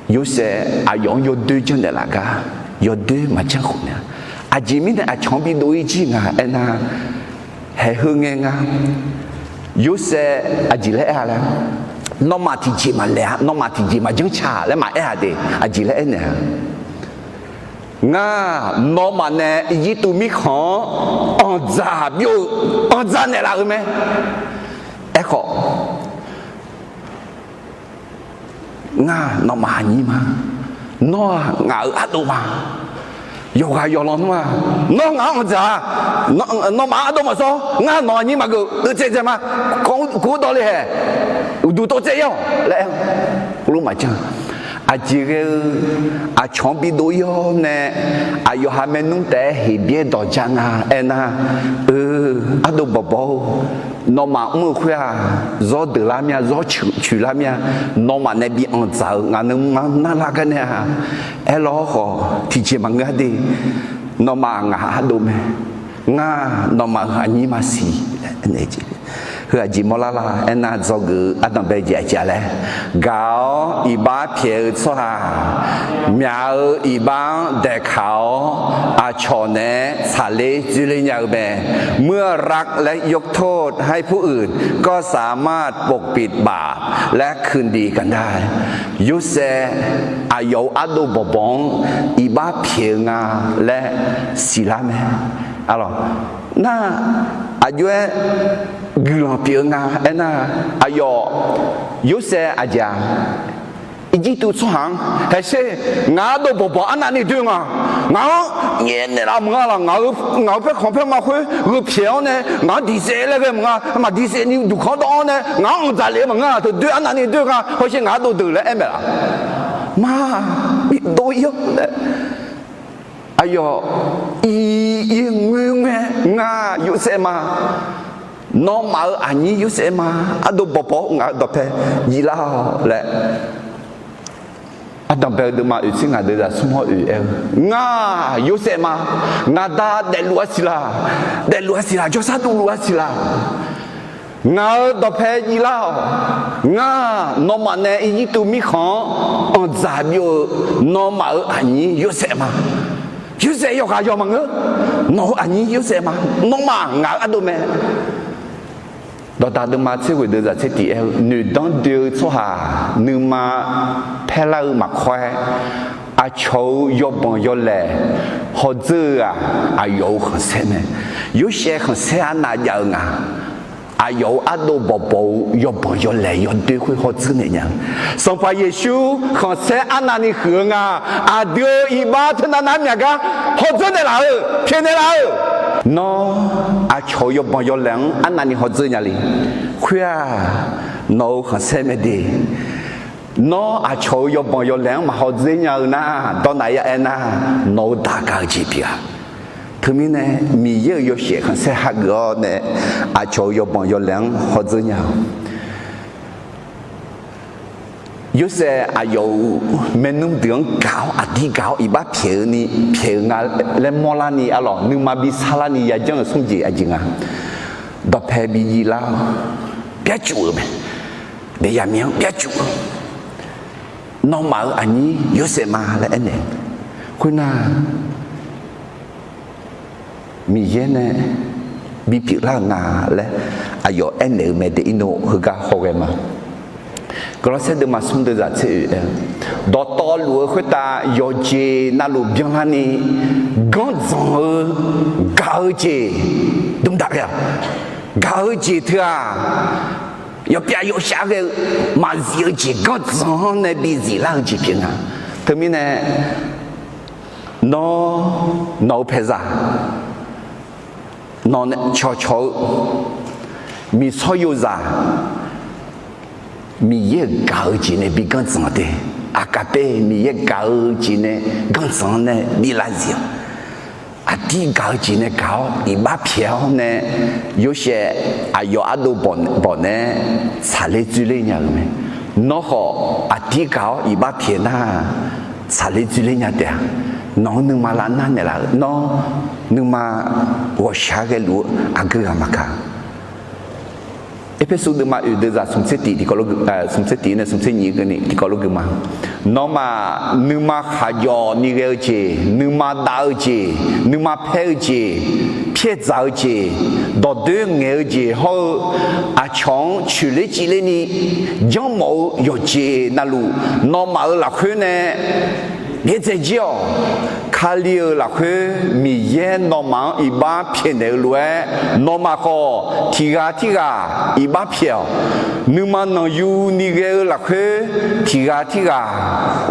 Yorsaev aqyawf-anr yawdoer janrnaeq laf gar, yawdoer maqjanr khof nae, aqjeq mirnae aqcawq-anr bidov-ir jir nga aernar, haeq heu ngae nga. Yorsaev aqjeq laer aer-a laer, nawmaf tiqjeq maqlaeq-a, nawmaf tiqjeq maqjanr ca laer maqaer-a de, aqjeq laer aernaeq-a. Ngar nawmaf nae Irjirtuv mirkhanq-anr anqdzaq byov-eu, anqdzaq naeqlaf-euq mae. Aerkhawf, ngar nawmaf aqnyir ma. Nawr-aq ngaq-euq ardov ma. Yawqghaq yawqlanr nmr-aq, nawr ngaq-anr anqdzaq-a. Nawmaf-anr ardov maqsawr, ngar nawq aqnyir maqgeuf, dovtsaev dzae ma. Kawv-anr kurdawv le haeq, uqduq tov tsaev-ir-awq laer aer-eu. Khoerlof maqjanr. Aqjeq ghae-eu aqcawq-anr bidov-ir-awr nae, aqyawf ha maernmr taef-aer heqbyaer dawq ja nga aernar, eu, ardov bawqbawq-or, nawmaf mr-eu khoer-aq, zawr deuq lar mir-a, zawr coeq coeq lar mir-a. Nawmaf nae bi anqdzaq-eu ngaq nuima narlar gar nae-aq, aerlawr khawf tiqjeq maqngeur-a de. Nawmaf ngaq ardov mae. Ngar nawmaf-euq aqnyir maqsiq. Heu aqjeq mawrlar la aernar, dzawgeuf-eu ardanqbae jeq aqjeq laer, gaq-awr iqbax pyaeq-eu tsawrhaq, myaq-eu iqbax-anr daeqkaq-awr aqcawq naeq-aer tsaqler dzoerler nya-eu mae. เมื่อรักและยกโทษให้ผู้อื่น ก็สามารถปกปิดบาปและคืนดีกันได้ Yorsaev aqyawf-euq ardov bawqbawq-anr iqbax pyaeq-eu nga laer siqlar mae. Nar, aqjox-aer guiqlanq pyeuf-eu nga aernar, aqyawf Yorsaev aqjeq-aq, Irjirtuv tsawrhaq-anr haeqsher, ngaq ardov bawqbawq arnavni doer nga. Ngaq-anr nyaef naeqlaf maqnga laq, ngaq-euq paerkhanq paerma khoer gheu pyaeq-awr nae ngaq-anr diqsaef laer ghae maqnga, maqdiqsaef ni duqkhanq dawv-awr nae ngaq-anr anqdzaq lef-eu maqngeur-aq, teu doer arnavni doer nga, hawsher ngaq ardov deuq laer aer maeq laf. Mar, bidov-ir-awr nae, aqyawf, ir, ir ngoerngae, ngar Yorsaev ma. Nawmaf-euq aqnyir Yorsaev ma. Ardov bawqbawq ngaq-euq dawqpae jiflar-awq laer, ardanqbae-eu deuvma oeq tser ngaq deuq zaq smr hawr oeq aer-eu, ngar Yorsaev ma. Ngaq da daefluf-a siq laq, daefluf-a siq laq, jawrsar dovluf-a siq laq. Ngaq-euq dawqpae jiflar-awq. Ngar nawmaf nae Irjirtuv mirkhanq-anr anqdzaq byov-eu nawmaf-euq aqnyir Yorsaev ma. Yorsaev yawqghaq yawq maqngeur. Nawq-euq aqnyir Yorsaev ma. Nawmaf ngaq-euq ardov mae. Dawqdaq deuvma tser ghoeq deuq zaq tser tiq aer-eu, noeqdanr doe-eu tsawrhaq nuima paerlar-eu maqkawr-aer, aqcawq-euq yawbanq yawlaeq hawdzeur-eu-aq, aqyawf-euq khanqsaer mae. Yorsaev khanqsaer arnav jav-eu nga. Aqyawf-euq ardov bawqbawq-eu yawbanq yawlaeq yawdoer khoer hawdzeur naeq nya-eu, Sanqpaq Yeqsur khanqsaer arnavni huiq-eu nga. Aqdui-euq iqbax teunav nar myaq gar hawdzeur naeqlaf-eu, pyaeqnaeq laf-eu. Nawr aqcawq-euq yawbanq yawlaeq-anr arnavni hawdzeur nya le. Khoer-aq, nawq-euq khanqsaer mae de. Nawr aqcawq-euq yawbanq yawlaeq-anr maq hawdzeur nya-eu nar, dawrnaq ya aer nar, nawq-euq daq gaq-eu jeq pyeuf-a. Teumirnae Miqyaer-euq yawshaef khanqsaer hageuf-awr nae, aqcawq-euq yawbanq yawlaeq-anr hawdzeur nya-awq. Yorsaev aqyawf-euq maernmr deuq-anr gaq-awr, aqdir gaq-awr iqbax pyaeq-eu ni pyaeq-eu nga laer mawrlarni arlawq, nuima bi sarlarni yajanr-euq smr jeq aqjeq nga. Dawqpae bi jiflar-awr, byarcuf-euq mae. Daefyaq miq-anr byarcuf-eu, nawmaf-euq aqnyir Yorsaev ma laer aernaeq. Khoernar, Miqyaer nae bipyeuf lar-euq nga laer aqyawf aernaeq-eu mae de. Irnov heugar hawghae ma. Gawrlawrsaer deuvma smr deuvzaq tser oeq aer-eu, dawqtawvluf-eu khoertav yawqjeq navluf byanlarni ganrdzanq-eu gaq-eu jeq dmqdaq ghae-aq, gaq-eu jeq teu-aq, yawpyav yawshaf ghae-eu maqzif-eu jeq ganrdzanq-anr nae bizif lar-eu jeq pyeuf nga. Teumirnae, nawr, nawq-eu paeqzaq, nawq nae cawqcawq-eu miqsawr yozaq, Miqyaer-euq gaq-eu jeq nae bi ganrdzanq de. Aqkaqpae Miqyaer gaq-eu jeq nae ganrdzanq-anr nae bi lav zif-awq. Aqdir gaq-eu jeq nae gaq-awr iqbax pyaeq-awr nae, Yorsaev aqyawf ardov bawq nae tsaqler dzoerler nya-euq mae. Nawr khawf aqdir gaq-awr iqbax pyaeq nar, tsaqler dzoerler nya taef-a. Nawq-anr nuima lavnar naeqlaf-eu, nawr nuima ghawqshaq ghaeluf-eu aqgeu ghaq maqkaq. Erpersu deuvma oeq deuvzaq smq tser tiq tiqkawv lo, smq tser tiq nae smq tser nyiq keuvni tiqkawv lo gui ma. Nawmaf nuima khaqjawf ni ghae-eu jeq, nuima dav-eu jeq, nuima paer-eu jeq, pyaer dzaq-eu jeq, dawqdoer ngaeq-eu jeq hawr-eu, aqcawq-anr coeqler civler ni janrmawf-eu yawqjeq navluf, nawmaf-euq lafkhoer nae byaerdzae jir-awq. Kali-euq lafkhoer Miqyaer nawmaf-anr iqbax pyaeqnaeq-eu lof-aer, nawmaf khawf tiq ghaq tirghaq iqbax pyaeq-awq. Nuima nanqyu ni ghae-eu lafkhoer tiq ghaq tirghaq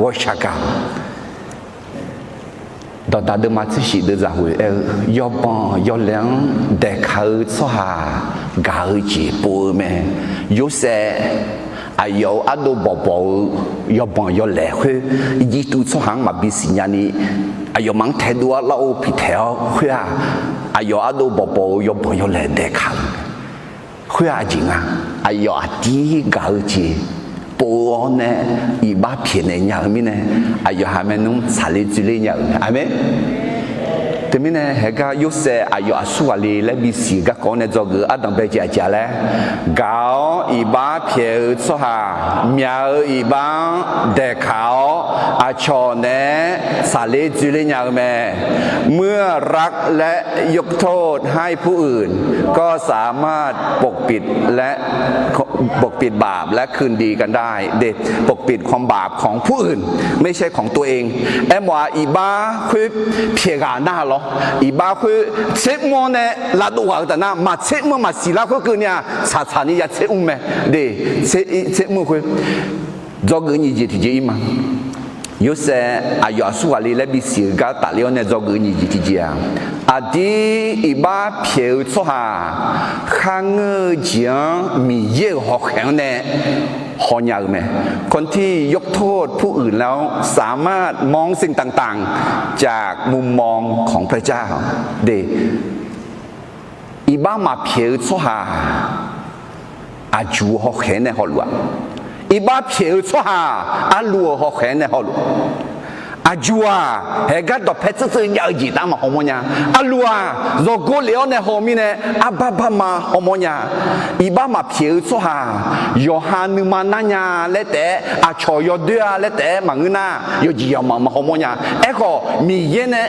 ghawqshaq gaq-awq. Dawqdaq deuvma tser shif deuvzaq ghoeq aer-eu, yawbanq yawlaeq-anr daeqkaq-eu tsawrhaq gaq-eu jeq pov-eu mae. Yorsaev aqyawf-euq ardov bawqbawq-eu yawbanq yawlaeq khoer, Irjirtuv tsawrhaq-anr maqbi siqnya ni, aqyawfmaf-anr taedov-awr lar-eu piqtaeq-awr khoer-aq, aqyawf ardov bawqbawq-eu yawbanq yawlaeq daeqkaq-eu khoer-aq, aqjeq nga. Aqyawf aqdir gaq-eu jeq pov-awr nae iqbax pyaeqnaeq nya-eu mirnae, aqyawf ha maernmr tsaqler dzoerler nya-euq mae. Aqmeq. Teumirnae haegar Yorsaev aqyawf aqsur ghaqle laer bisiq garkawv-anr nae dzawgeuf-eu ardanq bae jeq aqjeq laer, gaq-awr iqbax pyaeq-eu tsawrhaq myaq-eu iqbax-anr daeqkaq-awr aqcawq naeq-aer tsaqler dzoerler nya-eu mae. เมื่อรักและยกโทษให้ผู้อื่น ก็สามารถปกปิดและ ปกปิดบาปและคืนดีกันได้ เด ปกปิดความบาปของผู้อื่น ไม่ใช่ของตัวเอง Aermawf-aq, iqbax khoer pyaeq ghaq nar lawr, iqbax khoer tser mr-awr nae lavdov ghaq-eu taf nar, maqtser mr-eu maqsiq lar khoerkeuvni-aq, tsaqtsaq ni ya tser mr mae. De, tser mr-eu khoer dzawgeuf nyiq jeq tiqjeq ir ma. Yorsaev aqyawf aqsur ghaqle laer bisiq-eu gar tafler-awr nae dzawgeuf nyiq jeq tiqjeq-aq, aqdir iqbax pyaeq-eu tsawrhaq kharngeur-eu jeq-anr Miqyaer-euq hawkhaeq-anr nae hawnya-euq mae. คนที่ยกโทษผู้อื่นแล้ว สามารถมองสิ่งต่างๆ จากมุมมองของพระเจ้า De, iqbax maqpyaeq-eu tsawrhaq aqjuq-eu hawkhaeq-anr nae hawluf-aq, iqbax pyaeq-eu tsawrhaq arlu-euq hawkhaeq-anr nae hawluf-aq, aqjuq-aq, haegar dawqpae tseurtseur jav-eu jeq taef-anr maqhaw mawrnya. Arlu-aq, yawgor lef-awr nae haw mirnae, arbar barma hawmawr nya. Iqbax maqpyaeq-eu tsawrhaq yawqha nuima nar nya laer taef-aer, aqcawq yawdoer-a laer taef-aer maqngeur nar, yawjeq yawmaf maqhaw mawrnya. Aerkhawf, Miqyaer nae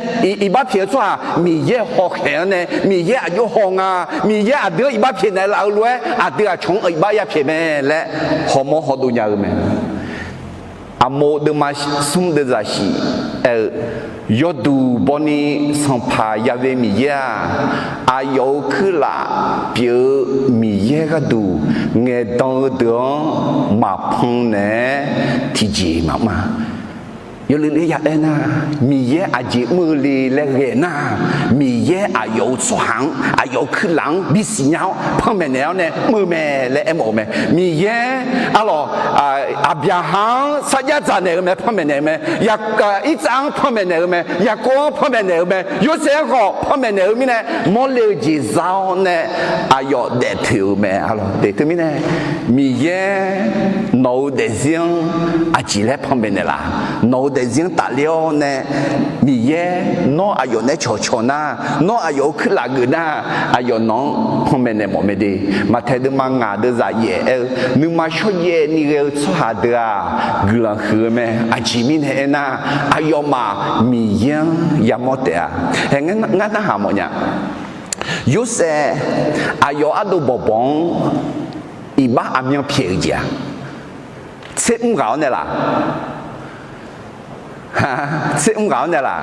iqbax pyaeq-eu tsawrhaq Miqyaer hawkhaeq-anr nae, Miqyaer aqjox haw nga, Miqyaer aqdui-anr iqbax pyaeqnaeq laf-eu lof-aer, aqdui aqcawq-anr iqbax yapyaeq mae laer hawmawr hawdov nya-eu mae. Aqmov deuvma smr deuvzaq shif aer-eu, yawduq bawni Sanqpaq Yahweh Miqyaer-aq, aqyawf-euq kuirlaf pyeuf-eu Miqyaer gharduq ngaeqdan-eu deuq-anr maqpan naeq-aer tiqjeq maqmr-a. Yawluiv ler ya aer nar, Miqyaer aqjeq mr-eu le laer ghae nar, Miqyaer aqyawf-euq tsawrhaq-anr, aqyawf-euq kuirlaf-anr bisiq nya-awr panmaeq naeq-awr nae mr-eu mae laer aermawf-eu mae. Miqyaer arlawq, Aqbyaqhaq-anr sarjax dzaq naeq-eu mae, panmaeq naeq-eu mae. Irtsav-anr panmaeq naeq-eu mae, Yaqkov-anr panmaeq naeq-eu mae, Yorsaev-anr khawf panmaeq naeq-eu mirnae, mawrle-eu jeq za-awr nae aqyawf daefpoeq-eu mae. Arlawq, de teumirnae, Miqyaer nawq-euq daefzir-anr aqjeq laer panmaeq naeqlaf? Nawq-euq daefzir-anr tafler-awr nae, Miqyaer, nawr aqyawf naeq-aer cawqcawq nar, nawr aqyawf-euq kuirlaf geuf nar, aqyawf nawq-anr panmaeq naeq mawf mae de. Maqtaeq deuvma ngaq deuvzaq yaef aer-eu, nuima shawrjaev ni ghae-eu tsawrhaq deuq-aq, guiqlanq huiq-eu mae. Aqjeq mirnae aernar, aqyawfmaf Miqyaer-anr yamawr taef-a. Hae, ngar narhaq mawfnya. Yorsaev aqyawf ardov bawqbawq-anr iqbax aqmyan pyaeq-eu jeq-aq, tser mr ghaq-awr nae laq? Tser mr ghaq-awr nae laq?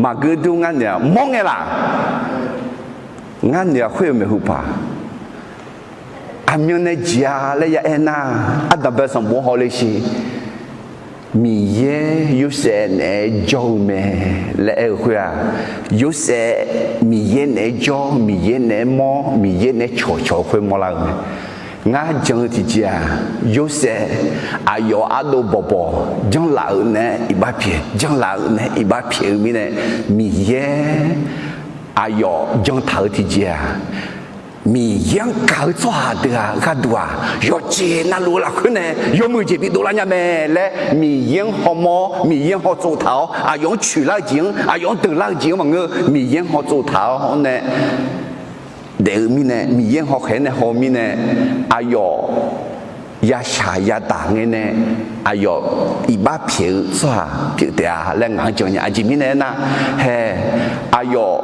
Maqgeur dur ngar noeq-aq mawr ngae laq? Ngar noeq-aq khoer-eu maeqhu paq, aqmyan nae jeq-a laer ya aernar, ardanqbae sanqbof-anr hawle sher. Miqyaer Yorsaev naeq-aer jawr-eu mae laer aer-eu khoer-aq, Yorsaev Miqyaer naeq-aer jawr, Miqyaer naeq-aer mawr, Miqyaer naeq-aer cawqcawq-eu khoer mawrlar-eu mae. Ngar jan-eu tiqjeq-aq, Yorsaev aqyawf ardov bawqbawq janrlaf-euq naeq-aer iqbax pyaeq, janrlaf-euq naeq-aer iqbax pyaeq-eu mirnae, Miqyaer aqyawf jantaq-eu tiqjeq-aq, Miqyaer-anr gaq-eu tsawrhaq deuq-aq gharduq-aq, yawqjeq navluf-eu lafkhoer nae yawmuiq jeq bidov lar nya mae laer Miqyaer-anr hawmawr, Miqyaer-anr hawtsov taq-awr, aqyawf-anr coeqlar-eu jeq-anr, aqyawf-anr deuqlar-eu jeq-anr maqngeur, Miqyaer-anr hawtsov taq-awr nae daef-eu mirnae, Miqyaer-anr hawkhaeq-anr nae haw-eu mirnae, aqyawf yashaq yadaq ngae nae aqyawf iqbax pyaeq-eu tsawrhaq pyeuf taef-a laer ngaq-anr jan nya. Aqjeq mirnae aernar, hae, aqyawf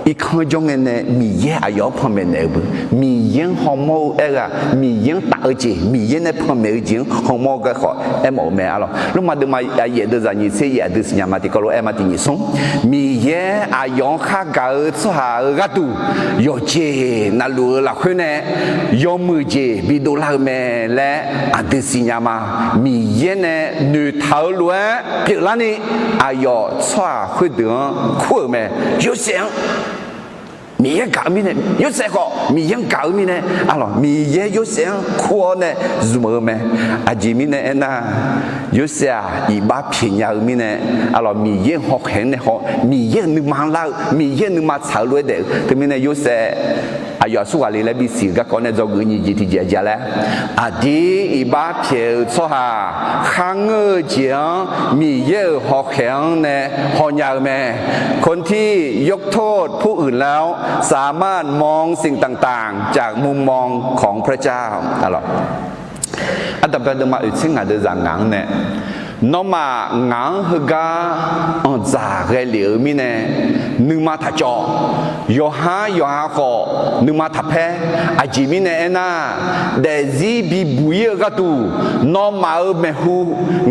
irkanr jawr ngae nae Miqyaer aqyawf-anr panmaeq naeq-eu beu, Miqyaer-anr hawmawr-eu aerghaq, Miqyaer-anr taf-eu jeq, Miqyaer nae panmaeq-eu jeq-anr hawmawr-eu garkawv aermawf-eu mae. Arlawq, Lormav deuvma yaef deuvzaq nyiq tser yaef deuv siqnya ma tiqkawv lof-aer ma tiq nyiq smr. Miqyaer aqyawf-anr khargaq-eu tsawrhaq-euq gharduq, yawqjeq navluf-eu lafkhoer nae yawmuiq jeq bidov lar-eu mae laer aqdui siqnya ma. Miqyaer nae noeqtaq-eu lof-aer pyeuflarni, aqyawf tsawrhaq khoerdeuq-anr kur-euq mae. Yorsaev-anr Miqyaer gaq-eu mirnae, Yorsaev khawf Miqyaer-anr gaq-eu mirnae, arlawq, Miqyaer Yorsaev-anr kur-awr nae zmq-eu mae. Aqjeq mirnae aernar, Yorsaev-aq iqbax pyaeq nya-eu mirnae, arlawq, Miqyaer-euq hawkhaeq-anr nae haw, Miqyaer-euq nuima-anr lar-eu, Miqyaer-euq nuima tsaq-eu lof-aer daef-eu. Teumirnae Yorsaev aqyawf aqsur ghaq le laer bisiq-euq garkawv nae dzawgeuf nyiq jeq tiqjeq aqjeq laer, aqdir iqbax pyaeq-eu tsawrhaq kharngeur-eu jeq-anr Miqyaer-euq hawkhaeq-anr nae hawnya-eu mae. คนที่ยกโทษผู้อื่นแล้ว สามารถมองสิ่งต่างๆ จากมุมมองของพระเจ้า Ardanqbae deuvma oeq tser ngaq deuvzaq ngaq-anr nae, nawmaf ngaq-anr heugar anqdzaq ghae lef-eu mirnae, nuima taq cawv. Yawqhar yawqha khawf nuima taq paer. Aqjeq mirnae aernar, daefzir bibuq-ir-eu gharduq nawmaf-euq maeqhu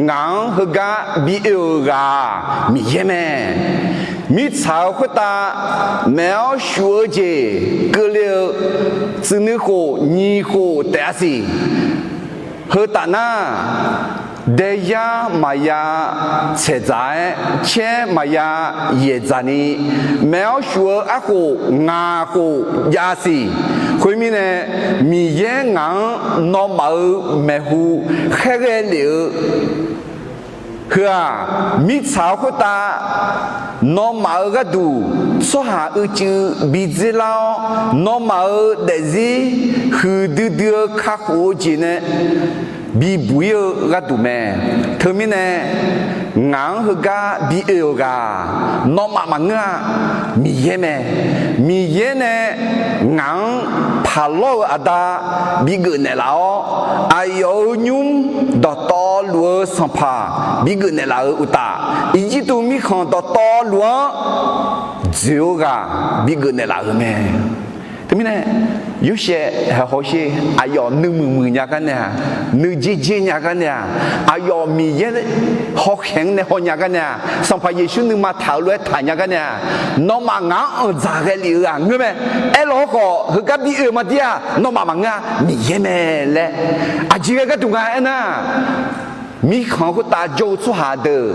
ngaq-anr heugar bi oe-euq ghaq-aq, Miqyaer mae. Mirtsaq-euq khoertav maeq-awr shuf-eu jeq keuvle-eu tsuif nuikhof nyiq khof taef-a siq. Heu taf nar, daeyar maqya tsaeqdzaq-aer, caer maqya yaeqdzaq ni, maeq-awr shuf-eu arkhof ngaq khof jav siq. Khoermirnae, Miqyaer ngaq-anr nawmaf-euq maeqhu khaerghae lef-eu heu-aq, mirtsaq-euq khoertav nawmaf-euq gharduq tsawrhaq uicuiv bi dzerlar-awr, nawmaf-euq daefzir huiqdui dui-eu kakhof-eu jeq nae bibuq-ir-eu gharduq mae. Teumirnae, ngaq-anr heugar bi oe-euq ghaq nawmaf maqngeur-a, Miqyaer mae. Miqyaer nae ngaq-anr paqlawr-eu aqda bigeuf naeqlaf-awr, aqyawf-euq nymr dawqtawvluf-eu sanqpaq bigeuf naeqlaf-euq uqtaf, Irjirtuv mirkhanq dawqtawvluf-anr dzoeq-eu ghaq bigeuf naeqlaf-euq mae. Teumirnae, Yorsaev haeq hawsher, aqyawf nuimuiq muiq nya gar nae-aq, nuijer jer nya gar nae-aq, aqyawf Miqyaer hawkhaeq-anr nae hawnya gar nae-aq, Sanqpaq Yeqsur nuima taq-euq lof-aer taq nya gar nae-aq, nawmaf ngaq-anr anqdzaq ghae lef-eu ghaq ngeur mae. Aerlawq-awr khawf, heugar bi oe-eu maqdir-aq, nawmaf maqngeur-a, Miqyaer mae laer. Aqjeq ghae gharduq nga aernar, mirkhanq khoertav jawr-eu tsawrhaq deuq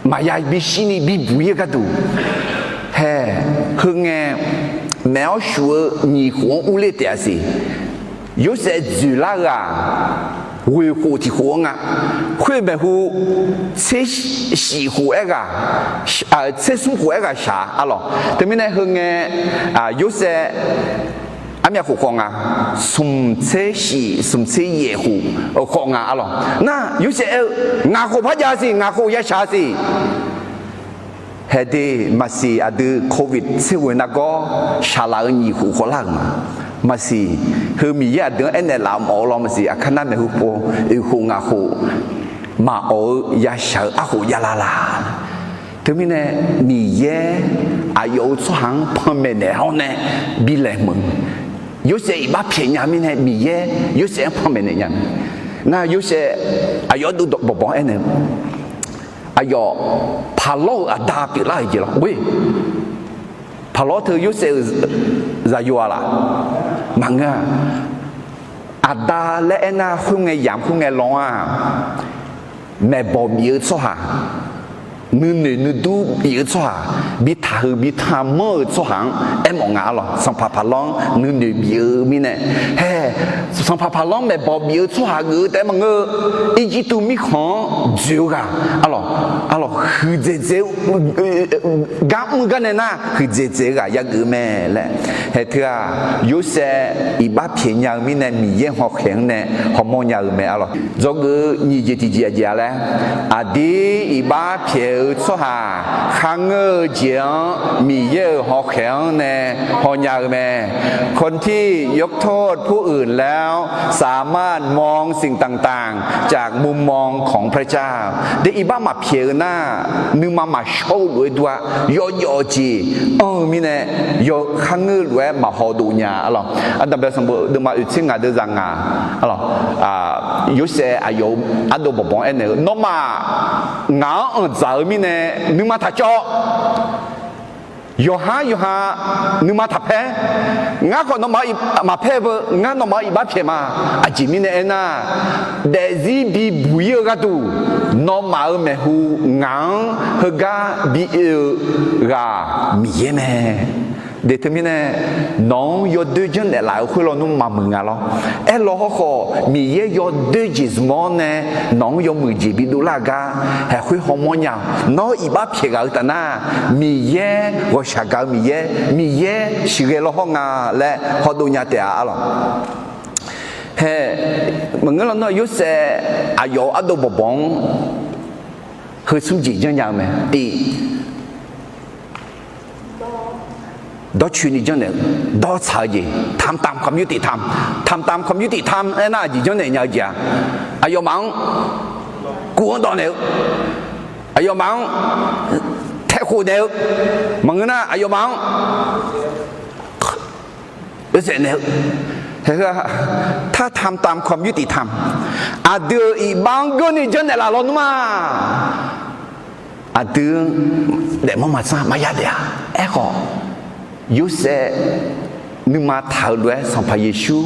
maqya bishir ni bibuq-ir-eu gharduq, hae, heu ngae, maeq-awr shuf-eu nyiq khof-anr urler taef-a siq. Yorsaev dzoeqlar-eu-aq, ghoeq khof tiq khof-anr nga. Khoer maeqhu tser shif khof aerghaq, tser smr khof aerghaq shaq-a arlawq. Teumirnae heu ngae, Yorsaev Armyav khof khawf nga, smq tser shif smq tser yaef khof-eu khawf nga arlawq. Nar Yorsaev aer-eu, ngaq khof par jav siq, ngaq khof ya shaq siq. Haeq de, maqsiq aqdui Covid tser ghoe nargawr shaqlaf-eu nyiq khof khawf lar-euq ma. Maqsiq, heu Miqyaer aqdui-anr aernaeq laf mawf-eu law maqsiq, aqkar nar maeqhu pov oeq khof ngaq khof maqawf-eu ya shaq-eu arkhof javlar la. Teumirnae Miqyaer aqyawf-euq tsawrhaq-anr panmaeq naeq-awr nae bi laeqhmq-eu Yorsaev iqbax pyaeq nya mirnae Miqyaer Yorsaev-anr panmaeq naeq nya mae. Nar Yorsaev aqyawf ardov bawqbawq-anr aernaeq-eu, aqyawf paqlawr-euq aqda pyeuflar-euq jeq lawr. Paqlawr teu Yorsaev-euq zaqyo-a laf? Maqngeur-a. Aqda laer aernar khoerngae yamq khoerngae law-a. Maeqbawq bif-eu tsawrhaq, nuinoeq nuidur bif-eu tsawrhaq, bi taqhuiq bi tanq manr-euq tsawrhaq-anr aermawf nga arlawq. Sanqpaq paqlawr-anr nuinoeq bif-eu mirnae, hae, sanqpaq paqlawr-anr maeqbawq bif-eu tsawrhaq geuf-eu taef-aer maqngeur-eu, Irjirtuv mirkhanq-anr dzoeq-eu ghaq arlawq, arlawq huiqdzaeq dzaeq-eu gar mr-eu gar nae nar huiqdzaeq dzaeq-eu ghaq yageuf-eu mae laer. Haeq teu-aq, Yorsaev iqbax pyaeq nya-eu mirnae Miqyaer hawkhaeq-anr nae hawmawr nya-eu mae arlawq. Dzawgeuf-eu nyiq jeq tiqjeq aqjeq-a laer, aqdir iqbax pyaeq-eu tsawrhaq kharngeur-eu jeq-anr Miqyaer-euq hawkhaeq-anr nae hawnya-eu mae. คนที่ยกโทษผู้อื่นแล้วสามารถมองสิ่งต่างๆจากมุมมองของพระเจ้า De iqbax maqpyaeq-eu nar, nuima maqshawr-eu lof-aer dur-a, yawjawf-eu jeq anr-eu mirnae, yawkharngeur lof-aer maqhaw dov nya arlawq. Ardanqbae sanqbof deuvma oeqtser ngaq deuv zaq ngaq arlawq. Yorsaev aqyawf-euq ardov bawqbawq-anr aernaeq-eu, nawmaf ngaq-anr anqdzaq-eu mirnae nuima taqcawv. Yawqhar yawqha nuima taqpaer. Ngar khawf nawmaf-euq maqpaer-eu beu, ngar nawmaf-euq iqbax pyaeq ma. Aqjeq mirnae aernar, daefzir bibuq ir-eu gharduq nawmaf-euq maeqhu ngaq-anr heugar bi oe-eu ghaq Miqyaer mae. De teumirnae, nawq-anr yawdoer janrnaeq laf-euq khoer lawnmr maqmuiq nga lawr. Aerlaw hawrkhawf, Miqyaer yawdoer jeq zmq-awr nae nawq-anr yawmuiq jeq bidov lar-eu gar haeq khoer hawmawr nya-awq. Nawr iqbax pyaeq ghaq-eu taf nar, Miqyaer ghawqshaq gaq-eu Miqyaer, Miqyaer siqghae lawr hawr nga laer hawdov nya taef-a arlawq. Hae, maqngeur lawnmr-aq, Yorsaev aqyawf-euq ardov bawqbawq-anr heu smr jeq janrnya-eu mae. Tiq, dawrcoeni janrnaeq-eu, dawrtsaq-eu jeq, ทำตามความยุติธรรม, ทำตามความยุติธรรม aernar aqjeq janrnaeq nya-eu jeq-a, aqyawfmaf-anr kuv-anr dawv naeq-eu, aqyawfmaf-anr taekhof naeq-eu, maqngeur nar aqyawfmaf-anr oesaef naeq-eu, ถ้าทำตามความยุติธรรม, aqdui-euq iqbax-anr geur ni janrnaeq laf lawnmr-aq, aqdui-anr daefmawr maqtsanr maqya daef-a. Aerkhawf, Yorsaev nuima taq-eu lof-aer Sanqpaq Yeqsur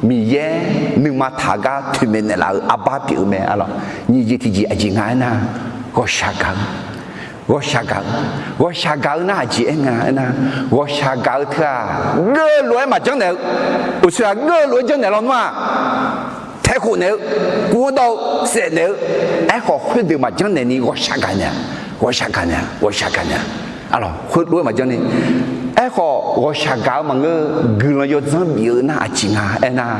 Miqyaer nuima taq-eu gar toeqmaeq naeqlaf-eu arbar pyeuf-eu mae arlawq. Nyiq jeq tiqjeq aqjeq nga aernar, ghawqshaq gaq-eu, ghawqshaq gaq-eu, ghawqshaq gaq-eu nar aqjeq aer nga aernar, ghawqshaq gaq-eu teu-aq, geur-eu lof-aer maqjanr naeq-eu, uqshoe-aq geur-eu lof-aer janrnaeq lawnmr-aq, taekhof naeq-eu, kuv-anr dawv-eu, saef naeq-eu, aerkhawf khoerdeuq maqjanr naeq ni ghawqshaq gaq naeq-a, ghawqshaq gaq naeq-a, ghawqshaq gaq naeq-a. Arlawq, khoerlof-aer maqjanr ni. Aerkhawf ghawqshaq gaq-eu maqngeur, guiqlanq yawdzanr bif-eu nar aqjeq nga aernar,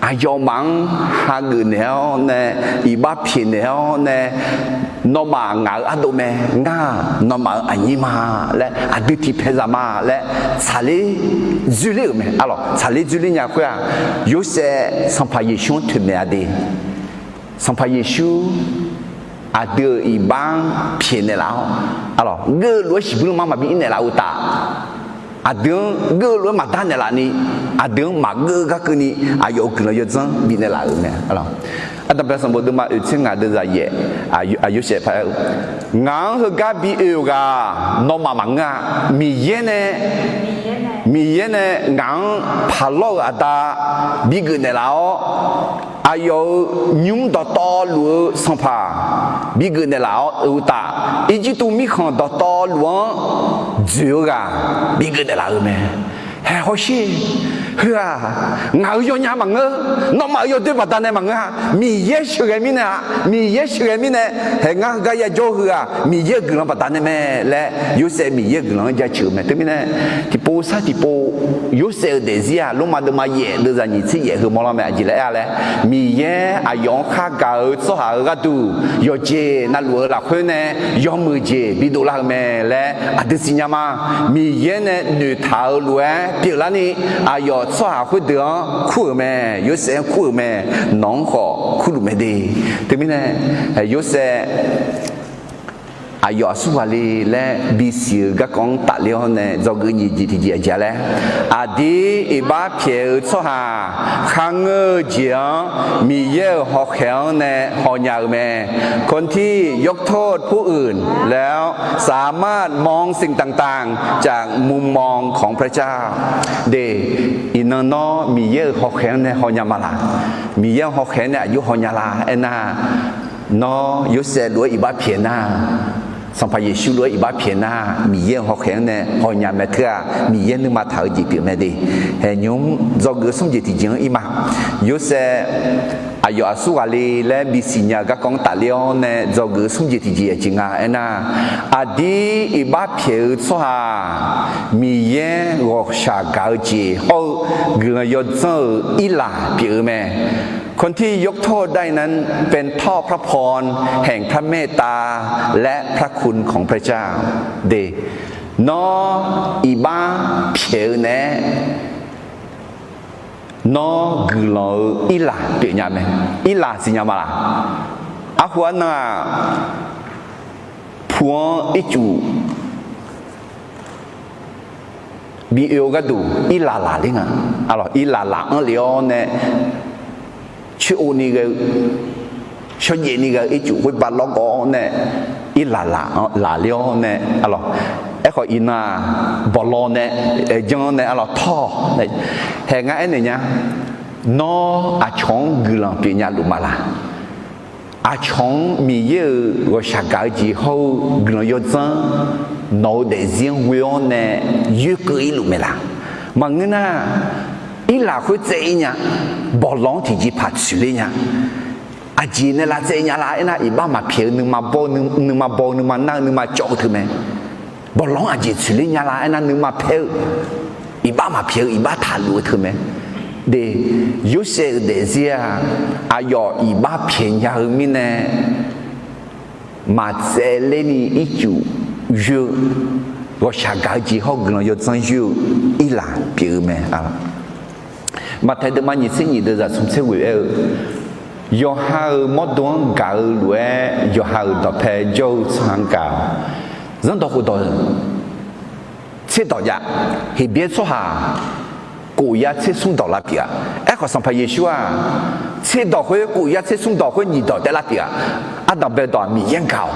aqyawfmaf-anr hageuf naeq-awr nae, iqbax pyaeq naeq-awr nae, nawmaf ngaq-euq ardov mae, ngar-aq nawmaf-euq aqnyir ma laer, aqdui tiqpaeq zaq ma laer tsaqler dzoerler-euq mae arlawq. Tsaqler dzoerler nya khoer-aq, Yorsaev Sanqpaq Yeqsur-anr toeqmaeq-a de. Sanqpaq Yeqsur aqdui-euq iqbax-anr pyaeqnaeq laf-awr, arlawq, geur-eu lof-aer shiqbuir lanma maqbi irnaeq laf-eu uqtaf, aqdui-anr geur-eu lof-aer maqdar naeqlaf ni, aqdui-anr maqgeur-eu gar keuvni aqyawf-euq guiqlanq yawdzanr bifnaeq laf-euq mae arlawq. Ardanqbae sanqbof deuvma oeqtser ngaq deuv zaq yaef, Yorsaev paq-aer-eu, ngaq-anr heugar bi oe-euq ghaq nawmaf maqngeur-a. Miqyaer nae, Miqyaer nae ngaq-anr paqlawr-euq aqda bigeuf naeqlaf-awr, aqyawf-euq nymr dawqtawvluf-eu sanqpaq bigeuf naeqlaf-awr-eu uqtaf, Irjirtuv mirkhanq dawqtawvluf-anr dzoeq-eu ghaq bigeuf naeqlaf-euq mae. Hae hawsher, Heu-aq, ngaq-euq yawnya maqngeur, nawmaf-euq yawdoer baqdanae maqngeur-a. Miqyaer sheuqghae mirnae-aq, Miqyaer sheuqghae mirnae, haeq ngar heugar yajawr-eu heu-aq, Miqyaer-euq guiqlanq baqdanae mae laer, Yorsaev Miqyaer-euq guiqlanq-anr jaceuq-eu mae. Teumirnae, tiqpov sar tiqpov, Yorsaev-euq daefzir-aq, Lormav deuvma yaef deuvzaq nyiq tser yaef heu mawrlar mae. Aqjeq laer aer-a laer, Miqyaer aqyawf-anr khargaq-eu tsawrhaq-euq gharduq, yawqjeq navluf-eu lafkhoer nae yawmuiq jeq bidov lar-eu mae laer aqdui siqnya ma. Miqyaer nae noeqtaq-euq lof-aer pyeuflarni, aqyawf tsawrhaq khoerdeuq-anr kur-euq mae. Yorsaev-anr kur-euq mae. Nawq-anr khawf kurluf mae de. Teumirnae, Yorsaev aqyawf aqsur ghaq le laer bisiq-eu garkawv-anr tafler-awr nae dzawgeuf nyiq jeq tiqjeq aqjeq-a laer, aqdir iqbax pyaeq-eu tsawrhaq kharngeur-eu jeq-anr Miqyaer-euq hawkhaeq-anr nae hawnya-eu mae. คนที่ยกโทษผู้อื่นแล้วสามารถมองสิ่งต่างๆจากมุมมองของพระเจ้า De, iqnan nawr Miqyaer-euq hawkhaeq-anr nae hawnya ma laq? Miqyaer-euq hawkhaeq-anr nae aqjox hawnya la aernar, nawr Yorsaev lof-aer iqbax pyaeq nar, Sanqpaq Yeqsur lof-aer iqbax pyaeq nar, Miqyaer-euq hawkhaeq-anr nae hawnya mae teu-aq, Miqyaer nuima taq-eu jeq pyeuf mae de. Haeq nymr dzawgeuf smr jeq tiqjeq-anr ir ma. Yorsaev aqyawf aqsur ghaq le laer bisiq nya-eu garkawv-anr tafler-awr nae dzawgeuf smr jeq tiqjeq aqjeq nga aernar, aqdir iqbax pyaeq-eu tsawrhaq Miqyaer ghawqshaq gaq-eu jeq hawr-eu guiqlanq yawdzanr-euq irlaq pyeuf-eu mae. คนที่ยกโทษได้นั้นเป็นท่อพระพรแห่งพระเมตตาและพระคุณของพระเจ้า De, nawr iqbax pyaeq-eu naeq-aer nawr guiqlanq-eu irlaq pyeufnya mae. Irlaq siqnya ma laq? Arhu arnan-aq, pu-anr ircuf bi oe-eu gharduq irlaq laqler nga. Arlawq, irlaq laq-anr lef-awr nae coer-o ni ghae-eu, shawrjaev ni ghae-eu ircuf khoer ba lawrgawv-awr nae, irlaq laq-anr laqler-awr nae, arlawq, aerkhawf iqnan-aq, bawqlaw nae, aerjanr nae, arlawq, tawr nae, haeq ngar aernaeq nya, nawr aqcawq-anr guiqlanq pyeufnya luf ma laq? Aqcawq-anr Miqyaer-euq ghawqshaq gaq-eu jeq hawr-eu guiqlanq yawdzanr nawq-eu daefzir-anr ghoe-awr nae yoerkeuv ir luf mae laq? Maqngeur nar, irlaq khoer tsaev ir nya, bawqlaw-anr tiqjeqpaq tsoeqler nya. Aqjeq nae lavtsaev nya la aernar, iqbax maqpyaeq-eu nuima baw-eu, nuima baw-eu, nuima nar-eu, nuima cawv-eu teu mae. Bawqlaw-anr aqjeq tsoeqler nya la aernar, nuima paer-eu, iqbax maqpyaeq-eu, iqbax taqluf-eu teu mae. De, Yorsaev-euq daefzir-aq, aqyawf iqbax pyaeq nya-eu mirnae, maqtsaevler ni ircuf yoer-eu, ghawqshaq gaq-eu jeq hawr-eu guiqlanq yawdzanr yoer-eu irlaq pyeuf-eu mae. Maqtaeq deuvma nyiq tser nyiq deuvzaq smr tser ghoeq aer-eu, yawqha-euq mawrdo-anr gaq-eu lof-aer yawqha-euq dawqpae jawr-eu tsawrhaq-anr gaq-awq. Zanrdawq khofdawq tserdawq jav. Heqbyaer tsawrhaq khof yar tser smr dawq lavpyeuf-a. Aerkhawf, Sanqpaq Yeqsur-aq, tserdawq khoer, khof yar tser smr dawq khoer nyiq dawq taef lavpyeuf-a. Ardanq bae dawq-aq, Miqyaer-anr gaq-awq.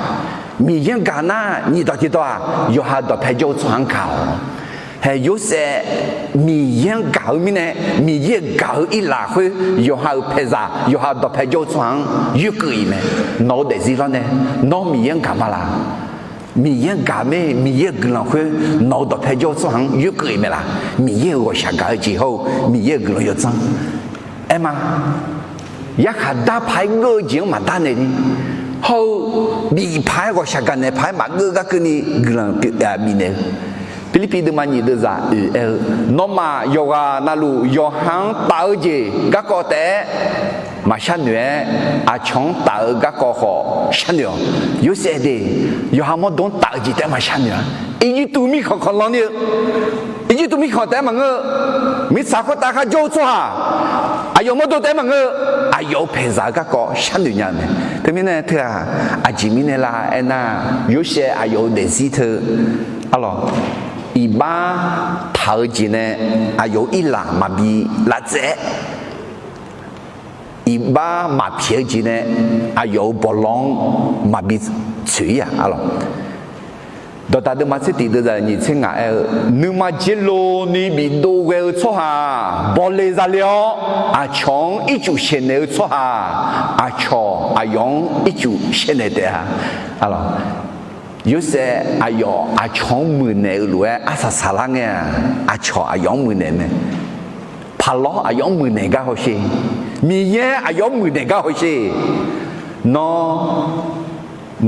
Miqyaer-anr gaq nar, nyiq dawq tiq dawq-aq, yawqha dawqpae jawr-eu tsawrhaq-anr gaq-awq. Haeq Yorsaev Miqyaer-anr gaq-eu mirnae, Miqyaer-euq gaq-eu irlaf khoer yawqha-euq paeqzaq, yawqha dawqpae jawr-eu tsawrhaq-anr yoerkeuv-iq mae. Nawq-eu daefzir lawr nae, nawr Miqyaer-anr gaq ma laq? Miqyaer-anr gaq mae, Miqyaer-euq guiqlanq khoer nawq-eu dawqpae jawr-eu tsawrhaq-anr yoerkeuv-iq mae laq? Miqyaer-euq ghawqshaq gaq-eu jeq hawr-eu Miqyaer-euq guiqlanq yawdzanr aer ma. Yarkhaq darpaq-aer geur-eu jeq-anr maqdar naeq ni, hawr-eu bif paq-aer ghawqshaq gaq naeq paq-aer maqgeur gar keuvni guiqlanq pyeuf bifnaeq-eu. Pirlirpiv deuvma nyiq deuvzaq oeq aer-eu, nawmaf yawqghaq navluf yawqha-anr taf-eu jeq garkawv taef-aer maqshar noeq-aer, aqcawq-anr taf-eu garkawv khawf sharnoeq-awq. Yorsaev de, yawqha mawrdo-anr taf-eu jeq taef-aer maqshar noeq-a. Irjirtuv mirkhanq khanqlan ni-eu, Irjirtuv mirkhanq taef-aer maqngeur-eu, mirtsaq khoertav kharjawr-eu tsawrhaq, aqyawf mawrdo taef-aer maqngeur-eu, aqyawf-euq paeqzaq-eu garkawv sharnoeq nya-eu mae. Teumirnae teu-aq, aqjeq mirnae la aernar, Yorsaev aqyawf-euq daefzir teu, arlawq, iqbax taq-eu jeq nae aqyawf-euq irlaf maqbi lavtsaev-aer, iqbax maqpyaeq-eu jeq nae aqyawf-euq bawqlawr-anr maqbi tsoeq-ir-aq, arlawq. Dawqdaq deuvma tser tiq deuvzaq nyiq tser ngaq aer-eu, nuima jerlov ni bidov ghae-eu tsawrhaq bawle zale-awr, aqcawq-anr ircuf shaeqnaeq-eu tsawrhaq, aqcawq aqyawf-anr ircuf shaeqnaeq taef-a. Yorsaev aqyawf aqcawq-anr muiqnaeq-eu lof-aer arsaq saqlar ngae-aq, aqcawq aqyawf-anr muiqnaeq mae. Aqlawr aqyawf-anr muiqnaeq gar hawsher. Miqyaer aqyawf-anr muiqnaeq gar hawsher. Nawr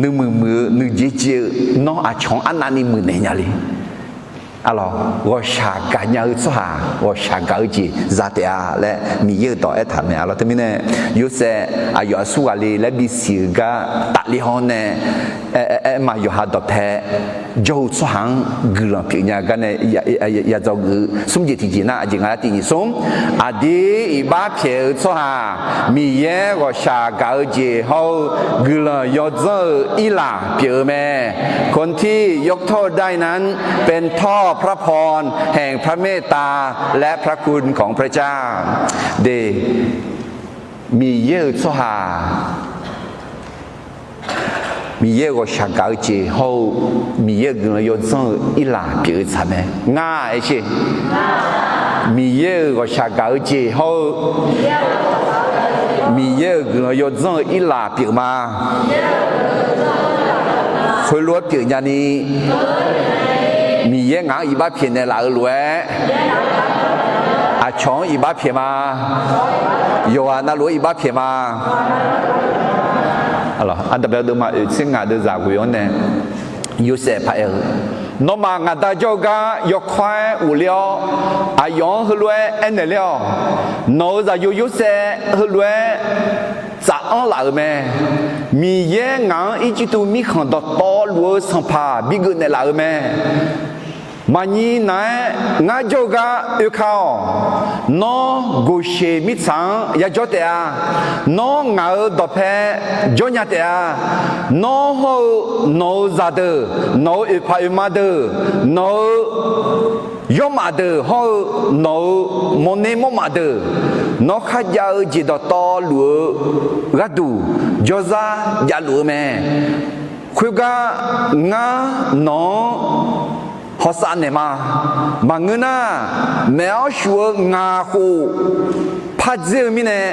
nuimuiq muiq-eu, nuijeq jeq-eu, nawr aqcawq-anr arnavni muiqnaeq nya le. Aqlawr, ghawqshaq gaqnya-eu tsawrhaq ghawqshaq gaq-eu jeq za taef-a laer Miqyaer-euq dawq aertaq mae. Aqlawr, teumirnae Yorsaev aqyawf aqsur ghaq le laer bisiq-eu gar tafle haw nae, aer, aer, aer, ma yawqha dawqpae jawr-eu tsawrhaq-anr guiqlanq pyeufnya gar nae ya, ya, ya, yadzawr geuf-eu smr jeq tiqjeq nar, aqjeq nga lar tiq nyiq smr. Aqdir iqbax pyaeq-eu tsawrhaq, Miqyaer ghawqshaq gaq-eu jeq hawr-eu guiqlanq yawdzanr-eu irlaf pyeuf-eu mae. คนที่ยกโทษได้นั้นเป็นท่อพระพรแห่งพระเมตตาและพระคุณของพระเจ้า De, Miqyaer-euq tsawrhaq, Miqyaer-euq ghawqshaq gaq-eu jeq hawr-eu Miqyaer-euq guiqlanq yawdzanr-eu irlaf pyeuf-eu tsaq mae. Ngar aer sher. Miqyaer-euq ghawqshaq gaq-eu jeq hawr-eu Miqyaer-euq guiqlanq yawdzanr-eu irlaf pyeuf ma. Khoerlof-aer pyeufnya ni, Miqyaer ngaq-anr iqbax pyaeqnaeq laf-eu lof-aer, aqcawq-anr iqbax pyaeq ma. Yawqghaq navluf-anr iqbax pyaeq ma. Aqdaq bya deuvma oeq tser ngaq deuvzaq ghoeq-awr nae, Yorsaev paq-aer-eu, Nawmaf ngaq Da jawr-eu gar yawkawr-aer ghofler-awr, aqyawf-anr heulof-aer aernaeq ler-awq. Nawq-euq zaqyo Yorsaev heulof-aer tsaf-anr laf-euq mae. Miqyaer ngaq-anr Irjirtuv mirkhanq dawqtawvluf-eu sanqpaq bigeuf naeq laf-euq mae. Maqnyir naq-aer ngar jawr-eu gar oeka-awq. Nawr Goqseq mirtsaq-anr yajawr taef-a. Nawr ngaq-euq dawqpae jawrnya taef-a. Nawr hawr-eu nawq-euq zaqdeuq, nawq-euq oeqpaq oeqma deuq, nawq-euq yawrmaf deuq hawr-eu nawq-euq mawrner mawrmaf deuq, nawr kharjav-eu jeq dawqtawvluf-eu gharduq jawrzar javluf-eu mae. Khoergar ngar nawq-anr hawsav naeq ma. Maqngeur nar, maeq-awr shuf-eu ngaq khof pardzer-eu mirnae,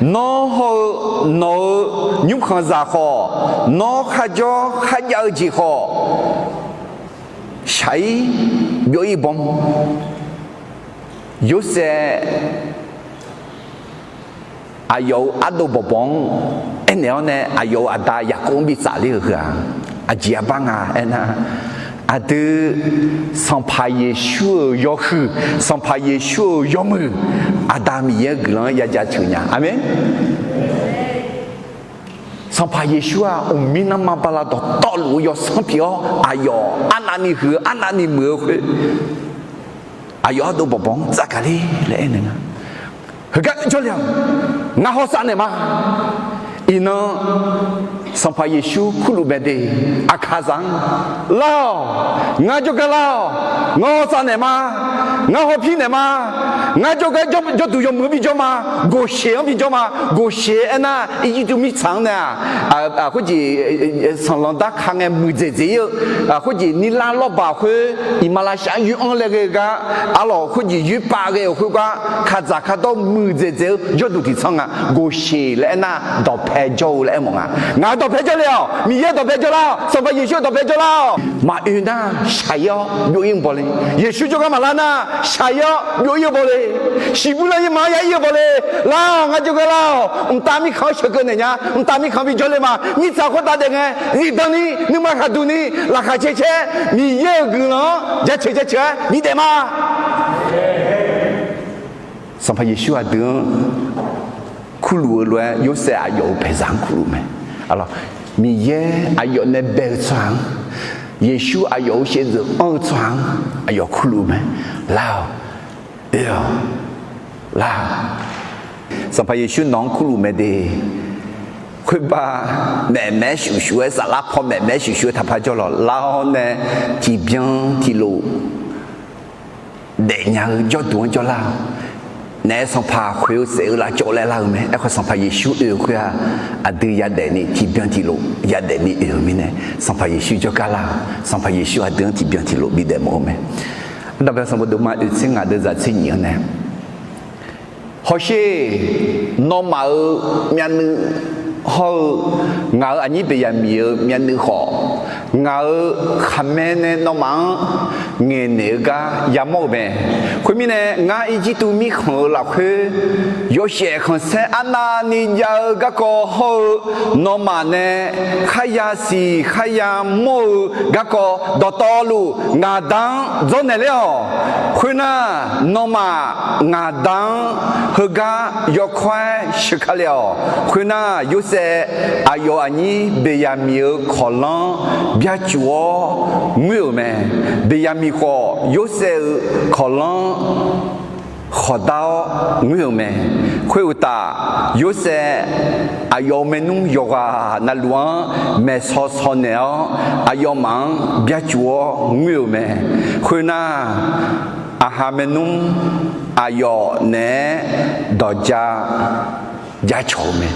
nawr hawr-eu nawq-euq nymrkhanqzaq khawf, nawr kharjawr kharjav-eu jeq khawf, shaq-ir byov-ir bawm. Yorsaev aqyawf-euq ardov bawqbawq-anr aernaeq-awr nae, aqyawf-euq aqda Yaqkov-anr bitsaf ler-euq heu-aq, aqjeq arbar nga aernar, aqdui Sanqpaq Yeqsur-euq yawhuiq, Sanqpaq Yeqsur-euq yawmuiq, Aqda Miqyaer-euq guiqlanq-anr yajav ceuq nya. Aqmeq. Sanqpaq Yeqsur-aq, mqmir nanrma bala dawqtawvluf-eu yawsanr pyeuf-awr, aqyawf arnavni huiq-eu arnavni muiq-eu khoer, aqyawf ardov bawqbawq-anr tsafgaq ler laer aernaeq nga. Heugar jawrle-awq. Ngar hawsav naeq ma. Iqnan Sanqpaq Yeqsur kurluf mae de. Aqkaqzaq-anr, Lar-awq, ngar jawrgar lar-awq. Ngar hawsav naeq ma. Ngar hawpir naeq ma. Ngar jawrgar jawrduq yawmuiq-anr bijawr ma. Goqseq-anr bijawr ma. Goqseq aernar, Irjirtuv mirtsaq-anr nae-aq, khoerjeq sanqlanq darka ngae muiqdzaeq dzaeq-ir-eu, khoerjeq nirlar lawrbaq khoer iqmalavshav-anr yoer-anr laer ghae-eu gar, arlawq khoerjeq yoerpav ghae-euq khoergar, kaqdzaq kardawr muiqdzaeq dzaeq-eu jawrduq tiqtsanr nga. Goqseq laer aernar, dawqpae jawr-eu laer aermawf nga. Ngaq-euq dawqpae jawrle-awq. Miqyaer-euq dawqpae jawrlar-awq. Sanqpaq Yeqsur-euq dawqpae jawrlar-awq. Maqoe nar, shaq-ir-awr byov-ir-eu bawle. Yeqsur jawrgar maqlar nar, shaq-ir-awr byov-ir-eu bawle. Shiqbuir lanr-ir ma-anr ya-ir-eu bawle. Lar-awq, ngar jawrgar lar-awq. Mqtav mirkhanq-anr sheuqkeuv naeq nya. Mqtav mirkhanq bijawr le ma. Mirtsaq khoertav daef ngae, zifdan ni, nuima khaqduq ni, laqkhaq cae cae-aer Miqyaer-euq guiqlanq-anr jaceuq jaceuq-aer bidaef ma. Sanqpaq Yeqsur aqdui-anr kurluf-eu lof-aer, Yorsaev aqyawf-euq paeqzaq-anr kurluf mae. Miqyaer aqyawf nae bae-eu tsawrhaq-anr, Yeqsur aqyawf-euq shaevdzeuf anr-eu tsawrhaq-anr aqyawf kurluf mae. Lar-awq, oe-awq, lar-awq. Sanqpaq Yeqsur nawq-anr kurluf mae de. Khoerbar, maefmaeq-aer shuf shuf-aer, saflar paw maefmaeq-aer shuf shuf-aer taqpar jawr lawq. Lar-awr nae tiqbyan tiqlof daefnya-eu jawrduq-anr jawrlar-awq. Naef sanqpaq khoeq-eu saef-eu lavcawv laer lar-eu mae. Aerkhawf Sanqpaq Yeqsur oe-euq khoer-aq, aqdui yadaef ni tiqbyan tiqlof yadaef ni oe-euq mirnae, Sanqpaq Yeqsur jawrgar lar-awq. Sanqpaq Yeqsur aqdui-anr tiqbyan tiqlof bidaef mawf-eu mae. Aqdaq bae sanqbof deuqma oeq tser ngaq deuqzaq tser nyiq-anr nae, Hawsher, nawmaf-euq myavnuiv hawr-eu ngaq-euq aqnyir paeqyaq miq-euq myavnuiv khawf, Ngaq-euq khaqmae nae nawmaf-anr ngaeqnaeq-eu gar yamawr-euq mae. Khoermirnae, ngar Irjirtuv mirkhanq-euq lafkhoer yawshaef khanqsaer arnavni jav-eu garkawv hawr-eu, nawmaf nae kharya siq kharya mawr-eu garkawv dawqtawvluf ngaq Da-anr dzawrnaeq ler-awq. Khoernar, nawmaf ngaq Da-anr heugar yawkawr-aer sheuka le-awq. Khoernar, Yorsaev aqyawf aqnyir Beqyaqmiq-euq kawqlanr byacuf-awr ngoer-euq mae. Beqyaqmiq khawf, Yorsaev-euq kawqlanr khawqdar-awr ngoer-euq mae. Khoeruqtaf, Yorsaev aqyawf-euq maernmr yawqghaq navluf-anr maeqsaw saw naeq-awr, aqyawfmaf-anr byacuf-awr ngoer-euq mae. Khoernar, aqha maernmr aqyawf naeq-aer dawq ja jacawq-eu mae.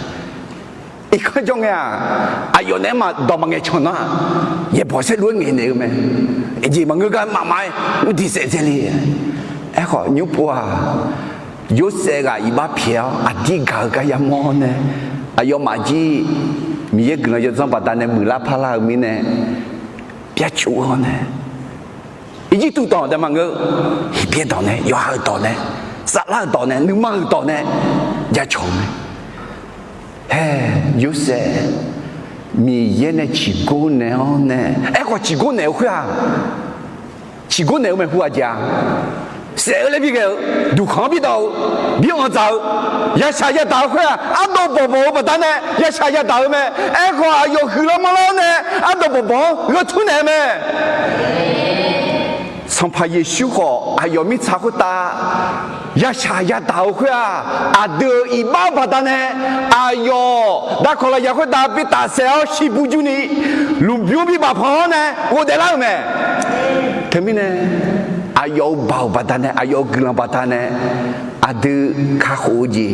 Irkanr jawr ngae-aq, aqyawf naeq-aer maq dawq maqngaeq canq nar, yaeqbawq saerlu-aer ngaeqnaeq-eu mae. Aqjeq maqngeur gar mafma-aer mr diq saef dzae le. Aerkhawf, nymrpov-aq, Yorsaev ghaq iqbax pyaeq-awr aqdir gaq-eu gar yamawr nae, aqyawfmaf jir Miqyaer guiqlanq yawdzanr baqdanae muiqlar parlar-eu mirnae, byacuf-awr nae, Irjirtuv dawq taef maqngeur, Heqbyaer dawq nae, yawqha-euq dawq nae, saflar-euq dawq nae, nuima-euq dawq nae jacawq-eu mae. Hae, Yorsaev Miqyaer nae ciqgor naeq-awr nae, aerkhawf ciqgor naeq-eu khoer-aq, ciqgor naeq-eu maeqhu aqjeq-a, saef-eu laer bi ghae-eu, duqkhanq-anr bi dawv-eu, bi anqdzaq-eu, yashaq yadaq-eu khoer-aq, ardov bawqbawq-eu baqdanae yashaq yadaq-eu mae. Aerkhawf, aqyawf huiqlar manrlar-awr nae ardov bawqbawq-anr gheu tur naeq-eu mae. Sanqpaq Yeqsur khawf, aqyawf mirtsaq khoertav yashaq yadaq-eu khoer-aq, aqdui-euq iqbax baqdanae, aqyawf darkawq lafyaq khoertav bi tafsaef-awr shiqbuq jurni, lmqbymr bi bafpanq-awr nae ghofdaef lar-euq mae. Teumirnae, aqyawf-euq baoq baqdanae, aqyawf-euq guiqlanq baqdanae, aqdui kakhof-eu jeq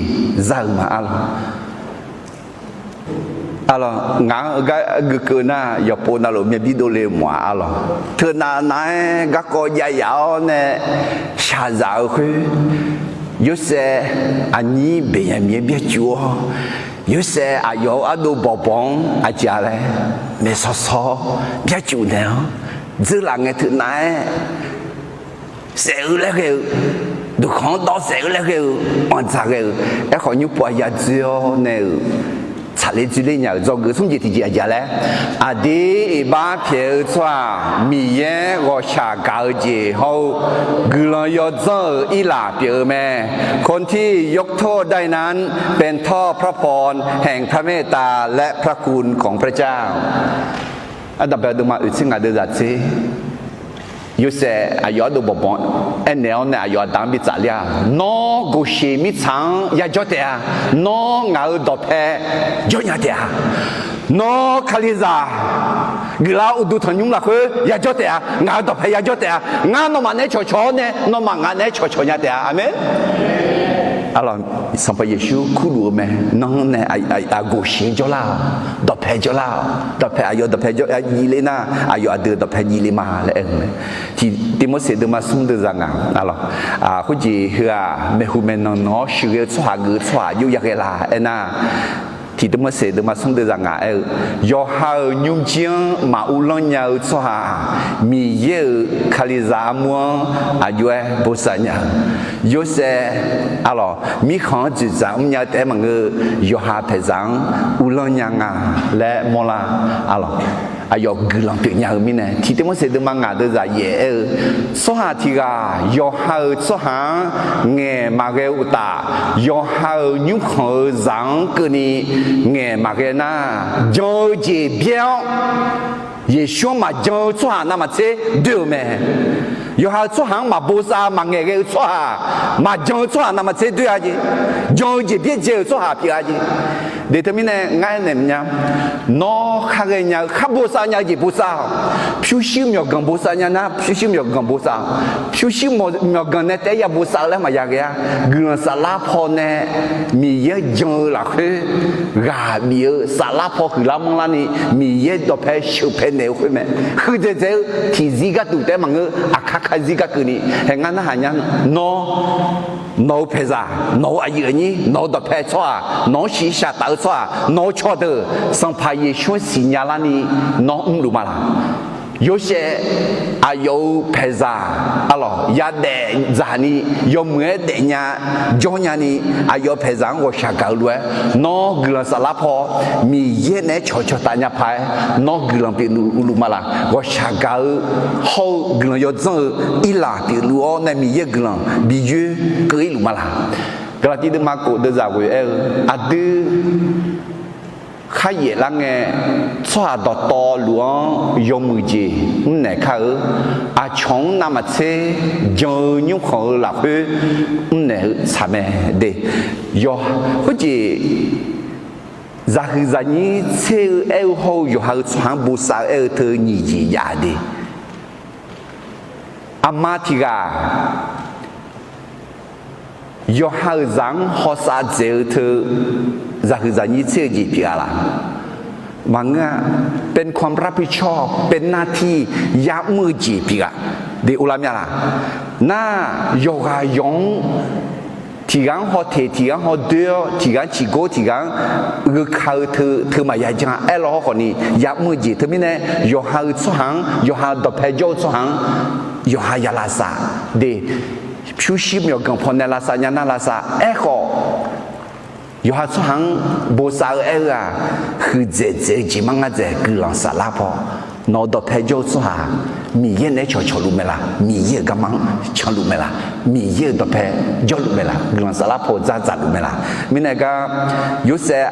za-euq ma arlawq. Arlawq, ngaq-anr gar guikeuv nar, yawqpov navluf myav bir dovle mawf-a arlawq. Teunav nav-aer garkawv jav yaf-awr nae shaqzaf-eu khoer, Yorsaev aqnyir Beqyaqmiq-aer byacuf-awr, Yorsaev aqyawf-euq ardov bawqbawq-anr aqjeq laer maeqsaw saw-awr byacuf naeq-awr, dzeurlaf ngae teunav-aer saef-eu laer ghae-eu, duqkhanq-anr dawv saef-eu laer ghae-eu, anqdzaq ghae-eu, aerkhawf nymrpov-aq ya dzoer-awr nae-euq tsaqler dzoerler nya-euq dzawgeuf smr jeq tiqjeq aqjeq laer, aqdir iqbax pyaeq-eu tsawrhaq Miqyaer ghawqshaq gaq-eu jeq hawr-eu guiqlanq yawdzanr-euq irlaf pyeuf-eu mae. คนที่ยกโทษได้นั้นเป็นเพราะพระพรแห่งพระเมตตาและพระคุณของพระเจ้า Ardanqbae deuvma oeqtser ngaq deuq zaq tser. Yorsaev aqyawf ardov bawqbawq-anr aernaeq-awr nae aqyawf aqda-anr bi tsafler-a, Nawr, ghoqsheq mirtsaq-anr yajawr taef-a. Nawr, ngaq-euq dawqpae jawrnya taef-a. Nawr, Kalizaq guiqlanq uqduq tanqnymr lafkhoer yajawr taef-a. Ngaq-euq dawqpae yajawr taef-a. Ngar nawmaf naeq-aer cawqcawq-awr nae, nawmaf ngaq naeq-aer cawqcawq nya taef-a. Aqmeq. Arlawq, Sanqpaq Yeqsur kurluf-eu mae. Nanr nae aqghoqsheq jawrlar-awq. Dawqpae jawrlar-awq. Dawqpae, aqyawf dawqpae jawr jivle nar, aqyawf aqdui dawqpae jivle ma laer aer-eu mae. Tiq Tivmorseq deuvma smr deuq zaq ngaq arlawq. Khoerjeq heu-aq, maeqhu maeqnan nan-awr sheuqghae-eu tsawrhaq geuf-eu tsawrhaq jov yaghae la aernar, Tiq Tivmorseq deuvma smr deuq zaq ngaq aer-eu, yawqha-euq nymrjir-anr maq uvlanr nya-eu tsawrhaq, Miqyaer-euq Kalizaq armur-anr aqjox-aer bosav nya-eu. Yorsaev arlawq, mirkhanq-anr dzoeqdzaq mrnya-eu taef-aer maqngeur, yawqha paeqzaq-anr uvlanr nya nga laer mawrlar arlawq. Aqyawf guiqlanq pyeufnya-eu mirnae, Tiq Tivmorseq deuvma ngaq deuq zaq yaef aer-eu, tsawrhaq tiq ghaq yawqha-euq tsawrhaq-anr ngaeq maqghae-eu uqtaf, yawqha-euq nymrkhanq-euq zaq-anr keuvni ngaeq maqghae nar, jan-eu jeq byaer-awr, Yeqsur-anr maqjan-eu tsawrhaq navmaqtser doer-euq mae. Yawqha-euq tsawrhaq-anr maqbosav maqngaeq ghae-eu tsawrhaq, maqjan-eu tsawrhaq navmaqtser doer-a jeq. Jan-eu jeq byaerdzae-euq tsawrhaq pyeuf-a jeq. Deq teumirnae ngar aernaeq mr nya, nawr khar ghaenya-eu khar bosav nya-eu jeq bosav-awq. Pyurshuir myawqganq bosav nya nar, pyurshuir myawqganq bosav-awq. Pyurshuir myawqganq nae taef-aer ya bosav-eu laer maqya ghae-a. Guiqlanq saflar pawnae Miqyaer-anr jan-eu lafkhoer ghaq bif-eu saflar paw huiqlar manrlarni, Miqyaer dawqpae sheuqpae naeq-eu khoer mae. Huiqdzaeq dzaeq-eu tiqzir gharduq taef-aer maqngeur, aqkar karzir gar keuvni. Hae ngar narhaq nya, nawr, nawq-eu paeqzaq, nawq-eu aqyuif aqnyir, nawq-eu dawqpae tsawrhaq, nawq-anr shiqshaq taf-eu tsawrhaq nawq-eu cawqdeuq Sanqpaq Yeqsur-anr siqnya larni nawr mrluf ma laq? Yorsaev aqyawf-euq paeqzaq arlawq yadaef dzaqni yawmuiq-aer daefnya jawrnya ni aqyawf paeqzaq-anr ghawqshaq gaq-eu lof-aer nawr guiqlanq saflar paw Miqyaer naeq-aer cawqcawq taf nya paq-aer nawr guiqlanq pyeufluf ma laq? Ghawqshaq gaq-eu hawr-eu guiqlanq yawdzanr-eu irlaf pyeufluf-awr nae Miqyaer-euq guiqlanq bi yoer keuv-ir luf ma laq? Gaqlaqtiv deuvma kof deuvzaq ghoe aer-eu, aqdui kharyaef lar ngae, tsawrhaq dawqtawvluf-anr yawmuiq jeq mrnaeq kar-eu, aqcawq-anr navmaqtser jan-eu nymrkhanq-eu lafkhoer mrnaeq-eu tsaq mae de. Yawq, khoerjeq zaqhuiq zaqnyir tser-eu aer-eu hawr-eu yawqha-euq tsawrhaq-anr bosav-eu aer-eu teu nyiq jeq jav de. Aqma tiq ghaq yawqha-euq zaq-anr hawsav dzaeq-eu teu zaqhuiq zaqnyir tser-eu jeq pyeuf-a laq? Maqngeur-a. เป็นความรับผิดชอบ เป็นหน้าที่ ya'mr-eu jeq pyeuf-a de, uvlar mya laq? Nar, yawqghaq yawq-anr tiq ghaq-anr hawteq, tiq ghaq-anr hawdoer-awr, tiq ghaq-anr ciqgor, tiq ghaq-anr gheuka-eu teu, teu maqya jan-a. Aerlaw hawrkhawf ni ya'mr-eu jeq teumirnae, yawqha-euq tsawrhaq-anr, yawqha dawqpae jawr-eu tsawrhaq-anr, yawqha ya lavsav de. Pyurshuir myawqganq pawnae lavsav nya nar lavsav. Aerkhawf, yawqha tsawrhaq-anr bosav-eu aer-eu-aq, huiqdzaeq dzaeq-eu jeq mar ngar dzaeq guiqlanq saflar paw, nawq-eu dawqpae jawr-eu tsawrhaq Miqyaer naeq-aer cawqcawq luf mae laq? Miqyaer-euq garma-anr canluf mae laq? Miqyaer-euq dawqpae jawrluf mae laq? Guiqlanq saflar paw dzardzaq luf mae laq? Mirnae gar, Yorsaev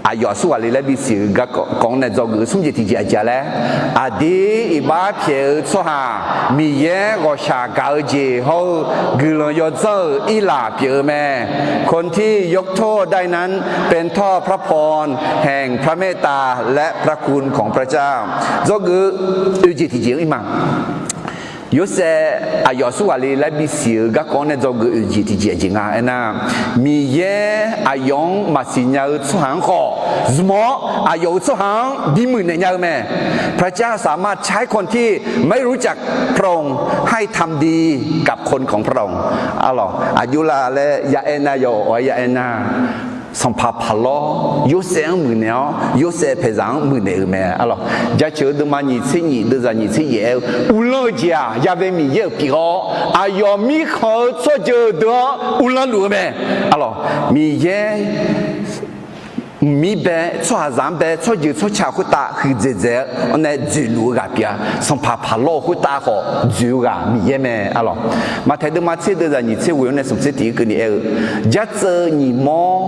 aqyawf aqsurghaq le laer bisiq-eu garkawv-anr nae dzawgeuf-eu smr jeq tiqjeq aqjeq-a laer, aqdir iqbax pyaeq-eu tsawrhaq Miqyaer ghawqshaq gaq-eu jeq hawr-eu guiqlanq yawdzanr-euq irlaf pyeuf-eu mae. คนที่ยกโทษได้นั้นเป็นเพราะพระพรแห่งพระเมตตาและพระคุณของพระเจ้า Dzawgeuf-eu oeq jeq tiqjeq-anr ir ma. Yorsaev aqyawf aqsurghaq le laer bisiq-eu garkawv-anr nae dzawgeuf-eu oeq jeq tiqjeq aqjeq nga aernar, Miqyaer aqyawf-anr maqsiq nya-eu tsawrhaq-anr khawf zmq-awr aqyawf-euq tsawrhaq-anr bimuiq naeq nya-eu mae. พระเจ้าสามารถใช้คนที่ไม่รู้จักพระองค์ให้ทำดีกับคนของพระองค์ Arlawq, aqjox la laer ya aer nar, yawf-awr ya aer nar, sanqpaq Paqlawr Yorsaev-anr muiqnaeq-awr, Yorsaev paeqzaq-anr muiqnaeq-euq mae. Arlawq, Jaceuq-eu deuvma nyiq tser nyiq deuvzaq nyiq tser yaef aer-eu, uvlanr-eu jeq-aq yavbae Miqyaer-euq pyeuf-awr, aqyawf mirkhanq-eu tsawrjeuq deuq-anr uvlanr luf-eu mae. Arlawq, Miqyaer mqmir bae, tsawrhaqzaq-anr bae, tsawrjeuq tsawrca khoertav huiqdzaeq dzaeq-awr nae dzoeqluf-eu ghaq pyeuf-a. Sanqpaq Paqlawr-eu khoertav khawf dzoeq-eu ghaq Miqyaer mae. Arlawq, Maqtaeq deuvma tser deuvzaq nyiq tser ghoe-awr nae smq tser tiq ir keuvni aer-eu, jartseuv nyiq mawr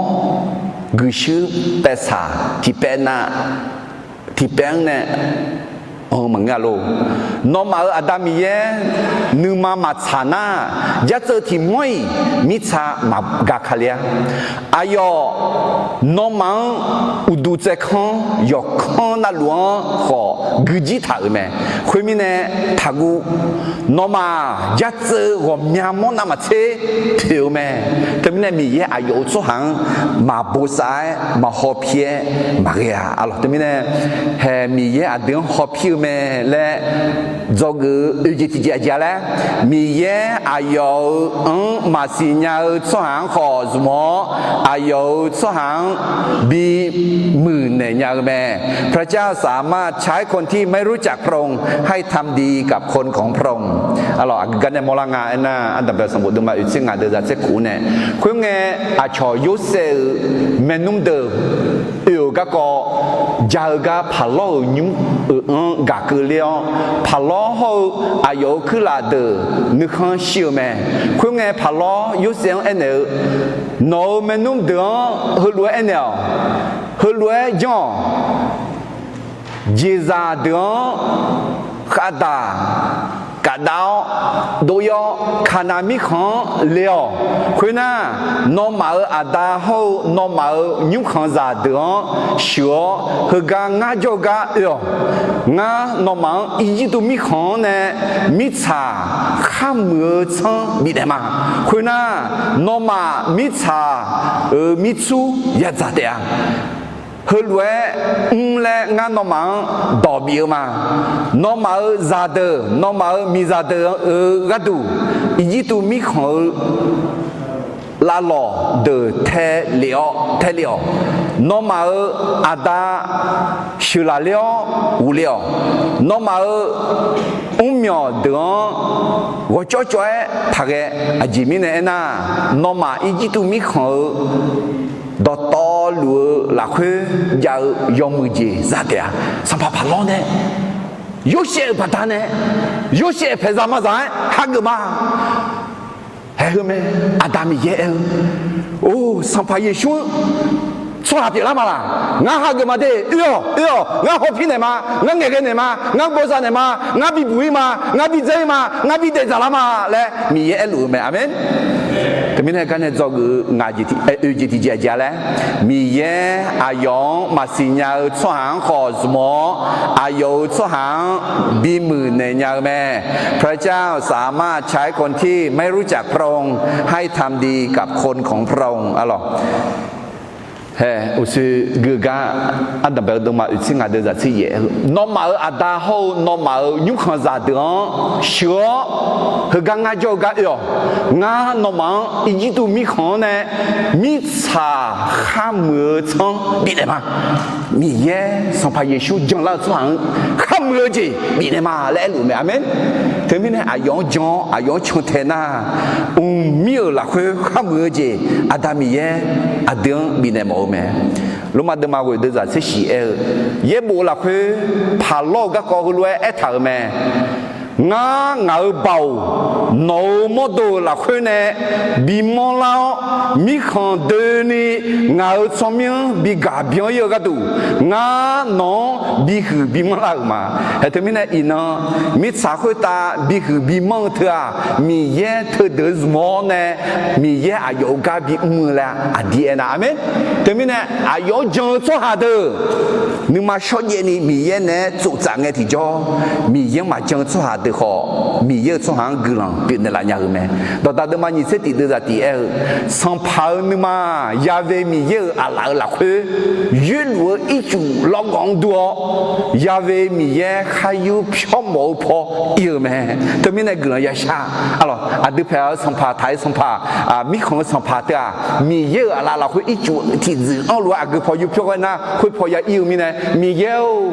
guiqshuir paevsaq tiqpaev nav, tiqpaev-anr nae, maqngeur-a lor. Nawmaf-euq Aqda Miqyaer nuima maqtsaq nar, jartseuv tiq mawr-iq mirtsa maqga ka le-a. Aqyawf nawmaf-anr uqduq tsaevkanr yawqkanr navluf-anr khawf guijir taq-euq mae. Khoermirnae, taqguv. Nawmaf jartseuv ghawqmya mawr navmaqtser poeq-eu mae. Teumirnae Miqyaer aqyawf-euq tsawrhaq-anr maqbosav-aer maqhaw pir-aer maqghae-a. Arlawq, teumirnae hae Miqyaer aqdui-anr haw pir-eu mae laer dzawgeuf-eu oeq jeq tiqjeq aqjeq-a laer, Miqyaer aqyawf-euq anr maqsiq nya-eu tsawrhaq-anr khawf zmq-awr, aqyawf-euq tsawrhaq-anr bimuiq naeq nya-eu mae. พระเจ้าสามารถใช้คนที่ไม่รู้จักพระองค์ ให้ทำดีกับคนของพระองค์ Arlawq, aqgeu gar nae mawrlar nga aernar, Ardanqbae sanqbof deuvma oeq tser ngaq deuvzaq tser kof-anr nae, khoerngae aqcawq Yorsaev-euq maernmr deuq oe-euq garkawv, ja-eu gar Paqlawr-euq nymr-euq anr gaq keuvler-awr, Paqlawr hawr-eu aqyawf-euq kuirlaf deuq nuikhanr shir-eu mae. Khoerngae Paqlawr Yorsaev-anr aernaeq-eu, Nawq-euq maernmr deuq-anr heulof-aer aernaeq-awq. Heulof-aer janr-awq. Jeqzaq deuq-anr khavdaq kafdav-awr dov-ir-awr, Kaqnaq mirkhanq-anr le-awq. Khoernar, nawmaf-euq aqda hawr-eu nawmaf-euq nymrkhanqzaq deuq-anr sheuq-awr, heugar ngar jawrgar oe-awq. Ngar nawmaf-anr Irjirtuv mirkhanq-anr nae mirtsaq kharmuiq-eu tsanr bifnaeq ma. Khoernar, nawmaf mirtsaq-euq mirtsur yadzaq taef-a. Heulof-aer mr laer ngar nawmaf-anr dawq bif-eu ma. Nawmaf-euq zaqdeuq, nawmaf-euq miqzaq deuq-euq gharduq, Irjirtuv mirkhanq-eu lavlawq deuq tae lef-awr, tae lef-awq. Nawmaf-euq aqda sheuqlaf ler-awr ghofle-awq. Nawmaf-euq mrmyawq deuq-anr ghawqcawv cawv-aer taqghae. Aqjeq mirnae aernar, nawmaf Irjirtuv mirkhanq-eu dawqtawvluf-eu lafkhoer jav-eu yawmuiq jeq za taef-a. Sanqpaq Paqlawr nae Yorsaev-euq baqdanae, Yorsaev paeqzaq mazaq-aer hageuf ma. Haeq heu mae. Aqda Miqyaer aer-eu, or, Sanqpaq Yeqsur-anr tsawrhaq pyeuflar ma laq? Ngar hageuf ma de. Oe-awq, oe-awq. Ngar hawpir naeq ma. Ngar ngaeqghae naeq ma. Ngar bawzav naeq ma. Ngar bibuq ir ma. Ngar bidzae ir ma. Ngar bidaef dzaqlar ma laer Miqyaer aerluf-eu mae. Aqmeq. Teumirnae garnae dzawgeuf-eu ngaq jeq, oe jeq tiqjeq aqjeq-a laer, Miqyaer aqyawf-anr maqsiq nya-eu tsawrhaq-anr khawf zmq-awr, aqyawf-euq tsawrhaq-anr bimuiq naeq nya-eu mae. พระเจ้าสามารถใช้คนที่ไม่รู้จักพระองค์ให้ทำดีกับคนของพระองค์ Hae, uqshoe gui-eu gar, ardanqbae-eu deuvma oeqtser ngaq deuq zaq tser yaef-eu, nawmaf-euq aqda hawr-eu nawmaf-euq nymrkhanqzaq deuq-anr sheuq-awr, heugar ngar jawr-eu gar oe-awq. Ngar nawmaf-anr Irjirtuv mirkhanq-anr nae mirtsaq kharmuiq-eu tsanr bifnaeq ma. Miqyaer Sanqpaq Yeqsur janlar-eu tsawrhaq-anr kharmuiq-eu jeq bifnaeq ma laer aerluf mae. Aqmeq. Teumirnae aqyawf-anr jan-awr aqyawf-anr cantae nar, mqmir-euq lafkhoer kharmuiq-eu jeq Aqda Miqyaer aqdui-anr bifnaeq mawf-eu mae. Lormav deuvma ghoeq deuq zaq tser shiq aer-eu, yaerbof lafkhoer paqlawr-eu garkawv heulof-aer aertaq-euq mae. Ngar ngaq-euq baoq nawq-euq mawrdo-euq lafkhoer nae bimanr lar-awr, mirkhanq doeni ngaq-euq tsawrmyanr bigaq byan ir-eu gharduq, ngar nawq-anr bihuiq bimanr lar-euq ma. Hae, teumirnae iqnan mirtsaq khoertav bihuiq bimanr-eu teu-aq, Miqyaer teudeuq-eu zmq-awr nae, Miqyaer aqyawf-euq gar bimr-eu laer aqdir aernar, aqmeq. Teumirnae aqyawf-anr jan-eu tsawrhaq deuq nuima shawrjaev ni Miqyaer naeq-aer tsoftsaf ngae tiqjawr, Miqyaer-anr maqjan-eu tsawrhaq deuq khawf, Miqyaer-euq tsawrhaq-anr guiqlanq pyeufnaeq laf nya-euq mae. Dawqdaq deuvma nyiq tser tiq deuq zaq tiq aer-eu, Sanqpaq-euq nuima Ya've Miqyaer-euq aqlaf-euq lafkhoer yoerluf-eu ircuf lawrgawv-anr dur-awr, Ya've Miqyaer khar yur pyawrmawf-eu paw ir-eu mae. Teumirnae guiqlanq yashar. Arlawq, aqdui paeq-eu sanqpaq, taq-eu sanqpaq, mirkhanq-eu sanqpaq teu-aq, Miqyaer-euq aqlaf lafkhoer ircuf tiqdzuif-anr lof-aer aqgeu paw yur pyawr ghae nar, khoer paw ya ir-eu mirnae, Miqyaer-or,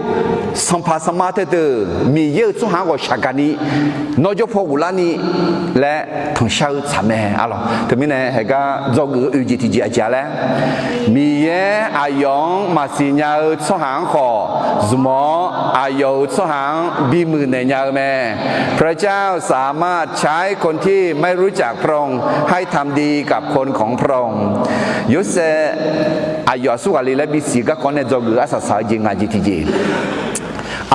sanqpaq sanqma taedeuq Miqyaer-euq tsawrhaq-anr ghawqshaq gaqni, nawr jawr paw ghoflarni laer tanqshar-eu tsaq mae. Arlawq, teumirnae haegar dzawgeuf-eu oe jeq tiqjeq aqjeq-a laer, Miqyaer aqyawf-anr maqsiq nya-eu tsawrhaq-anr khawf zmq-awr, aqyawf-euq tsawrhaq-anr bimuiq naeq nya-eu mae. พระเจ้าสามารถใช้คนที่ไม่รู้จักพระองค์ให้ทำดีกับคนของพระองค์ Yorsaev aqyawf aqsur ghaq le laer bisiq garkawv nae dzawgeuf-eu arsaq saq-eu jeq ngaq jeq tiqjeq.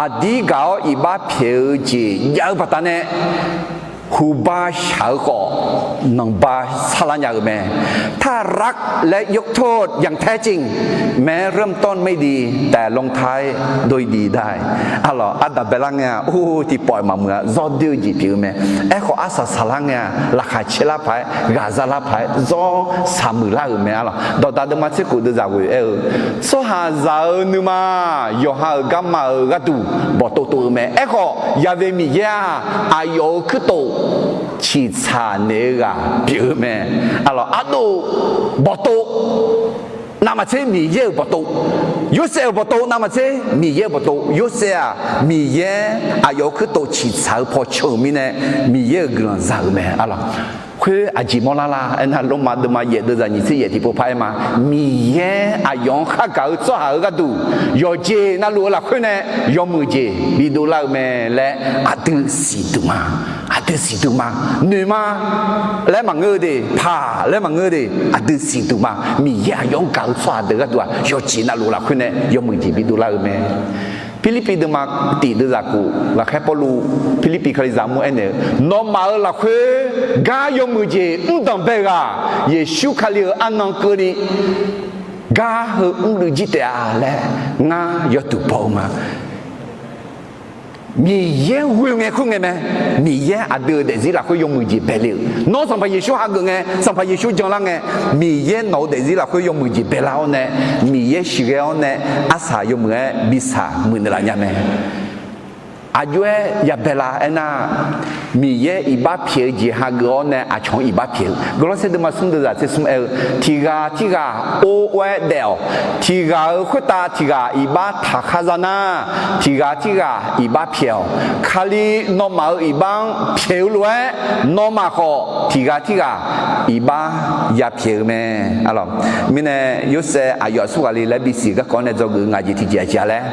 Aqdir gaq-awr iqbax pyaeq-eu jeq jav-eu baqdanae, huqba shaq-eu khawf nanqba sarlar nya-euq mae. ถ้ารักและยกโทษอย่างแท้จริง แม้เริ่มต้นไม่ดี แต่ลงท้ายด้วยดีได้ Arlawq, ardanq baelar ngae-aq, or, tiqpawf-iq maqmuiq-a, zawr doer-eu jeq pyeuf-eu mae. Aerkhawf arsaq saqlar ngae-aq, laqkhaq caerlar paq-aer, ghaqzaq lar paq-aer, zawr saqmuiq lar-euq mae. Arlawq, dawqdaq deuvma tser khof deuq zaq ghoeq aer-eu, tsawrhaqzaq-euq nuima yawqha-euq garma-euq gharduq bawqtov tov-eu mae. Aerkhawf Ya've Miqyaer-aq, aqyawf-euq kuirtof ciqtsaq naeq-eu ghaq pyeuf-eu mae. Arlawq, ardov bawqtov navmaqtser Miqyaer-euq bawqtov, Yorsaev-euq bawqtov navmaqtser Miqyaer-euq bawqtov. Yorsaev-aq, Miqyaer aqyawf-euq kuirtof ciqtsaq-eu paw can-euq mirnae, Miqyaer-euq guiqlanq za-euq mae. Arlawq, khoer aqjeq mawrlar lar aernar, lormav deuvma yaef deuq zaq nyiq tser yaef tiqpov par-aer ma. Miqyaer aqyawf-anr khargaq-eu tsawrhaq-euq gharduq, yawqjeq navluf-eu lafkhoer nae yawmuiq jeq bidov lar-eu mae laer aqdui siqduq ma. Aqdui siqduq ma. Noeq ma laer maqngeur-eu de, paq laer maqngeur-eu de, aqdui siqduq ma. Miqyaer aqyawf-anr gaq-eu tsawrhaq deuq gharduq-aq, yawqjeq navluf lafkhoer nae yawmuiq jeq bidov lar-eu mae. Pirlirpiv deuvma tiq deuq zaq khof, laqkhaer Pawrluv Pirlirpiv Kalizaq mur aernaeq-eu, nawmaf-euq lafkhoer gar yawmuiq jeq mr danqbae-eu ghaq, Yeqsur Kali-euq arnan keuvni gar heu mrluiv jir taef-a laer ngar yawduq baw-eu ma. Miqyaer ghoe ngae khoer ngae mae. Miqyaer aqdui-euq daefzir lafkhoer yawmuiq jeq baele-euq. Nawr Sanqpaq Yeqsur hageuf ngae, Sanqpaq Yeqsur janlar ngae, Miqyaer nawq-euq daefzir lafkhoer yawmuiq jeq baelar-awr nae, Miqyaer siqghae-awr nae arsaq yawmuiq-aer bi saq muiqnaeq laf nya mae. aqjox-aer yabae la aernar, Miqyaer iqbax pyaeq-eu jeq hageuf-awr nae aqcawq-anr iqbax pyaeq-eu. Gawrlawrsaer deuvma smr deuq zaq tser smr aer-eu, tiq ghaq tirghaq or or-aer daef-awq. Tiq ghaq-euq khoertav tiq ghaq iqbax taqkhar za nar, tiq ghaq tirghaq iqbax pyaeq-awq. Kali nawmaf-euq iqbax-anr pyaeq-eu lof-aer, nawmaf khawf tiq ghaq tirghaq iqbax yapyaeq-eu mae. Mirnae Yorsaev aqyawf aqsur ghaq le laer bisiq garkawv nae dzawgeuf-eu ngaq jeq tiqjeq aqjeq-a laer,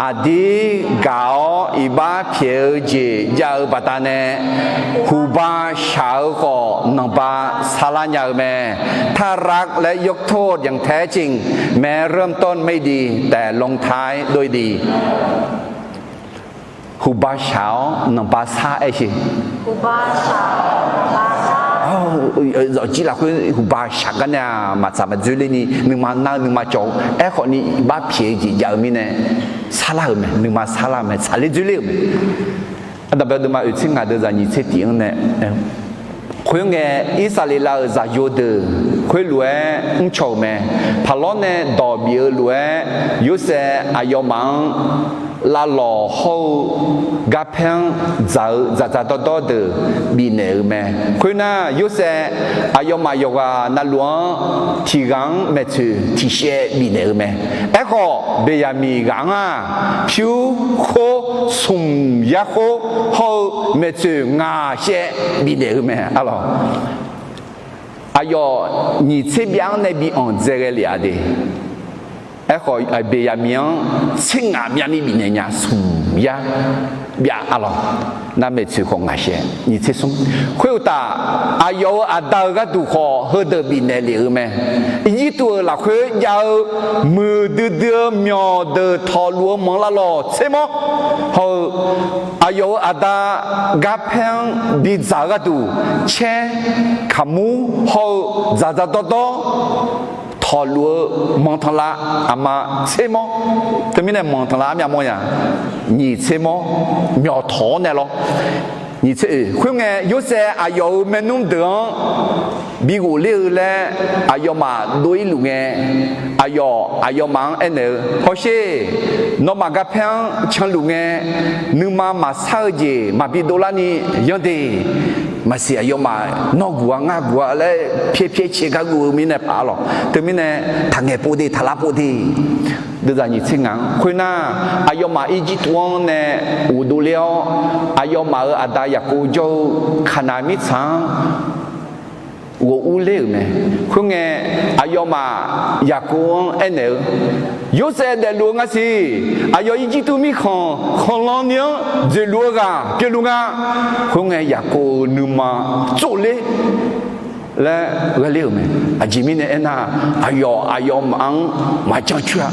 aqdir gaq-awr iqbax pyaeq-eu jeq jav-eu baqdanae, huqba shaq-eu khawf nanqba sarlar nya-eu mae. ถ้ารักและยกโทษอย่างแท้จริง แม้เริ่มต้นไม่ดี แต่ลงท้ายด้วยดี Huqba shaq-awr nanqba sar aer sher. Zawqjir lafkhoer huqba shaq gar nae-aq, maqtsaq maqdzoerler ni nuima nar-eu nuima cawv-eu. Aerkhawf ni iqbax pyaeq-eu jeq jav-eu mirnae sarlar-euq mae, nuima sarlar-eu mae, tsaqler dzoerler-euq mae. Aqdaq bae deuvma oeq tser ngaq deuq zaq nyiq tser tiq-anr nae, khoerngae, Irsaqleqlav-euq zaqyo deuq khoerlof-aer mrcaw-euq mae. Paqlawr nae dawq bif-eu lof-aer, Yorsaev aqyawfmaf-anr lavlawq hawr-eu garpaer-anr dzaq-eu dzaqdzaq dawrdawr deuq bifnaeq-euq mae. Khoernar, Yorsaev aqyawfmaf yawqghaq navluf-anr tiq ghaq-anr maeqtsoeq tiq shaev bifnaeq-euq mae. Aerkhawf, Beqyaqmiq ghaq-anr-aq, pyur, khoer, smq yar khoer hawr-eu maeqtsoeq ngaq shaev bifnaeq-euq mae. Arlawq, aqyawf nyiq tser byav-anr nae bi anq dzae ghae lef-a de. Aerkhawf, Beqyaqmiq-anr tser ngaq byav ni bifnaeq nya, smq yar byav arlawq. Nar maeqtsoeq khawf ngaq shaev nyiq tser smr. Khoeruqtaf, aqyawf-euq aqda-euq gharduq khawf heudeuq bifnaeq lef-euq mae. Irjirtuv-euq lafkhoer jav-eu muiqdui dui-eu myawqdeuq tawqluf-eu manq lavlawq tser mawr hawr-eu, aqyawf-euq aqda garpaer-anr bidzaq-eu gharduq caer, kaqmur hawr-eu dzaqdzaq dawrdawr tawqluf-eu manq tanqlav aqma tser mawr. Teumirnae manq tanqlav armyav mawr nya, nyiq tser mawr, myawq tawq-awr nae lawr. Nyiq tser oeq. Khoerngae, Yorsaev aqyawf-euq maernmr deuq-anr bi ghofler-eu laer aqyawfmaf dov-ir luf ngae, aqyawf aqyawfmaf-anr aernaeq-eu, Hawsher, nawmaf garpaer-anr canluf ngae, nuima maqsar-eu jeq maqbi dovlar ni yanr de. Maqsiq aqyawfmaf nawr guq-a ngar guq-a laer pyaer pyaer cae gar guv-eu mirnae paq arlawq. Teumirnae taqngaeq pov de, taqlar pov de. Deuvzaq nyiq tser ngaq-anr khoernar, aqyawfmaf Irjirtuv-anr nae ghofdov ler-awr, aqyawfmaf-euq aqda Yaqkov jawr-eu Kaqnaq mirtsaq-anr ghof urler-euq mae. Khoerngae, aqyawfmaf Yaqkov-anr aernaeq-eu, Yorsaev daefluf-eu nga siq. Aqyawf Irjirtuv mirkhanq khanqlan ni-anr dzoeqluf-eu ghaq pyeufluf nga. Khoerngae, Yaqkov-euq nuima tsovler laer ghaeler-euq mae. Aqjeq mirnae aernar, aqyawf aqyawfmaf-anr maqjan coer-a.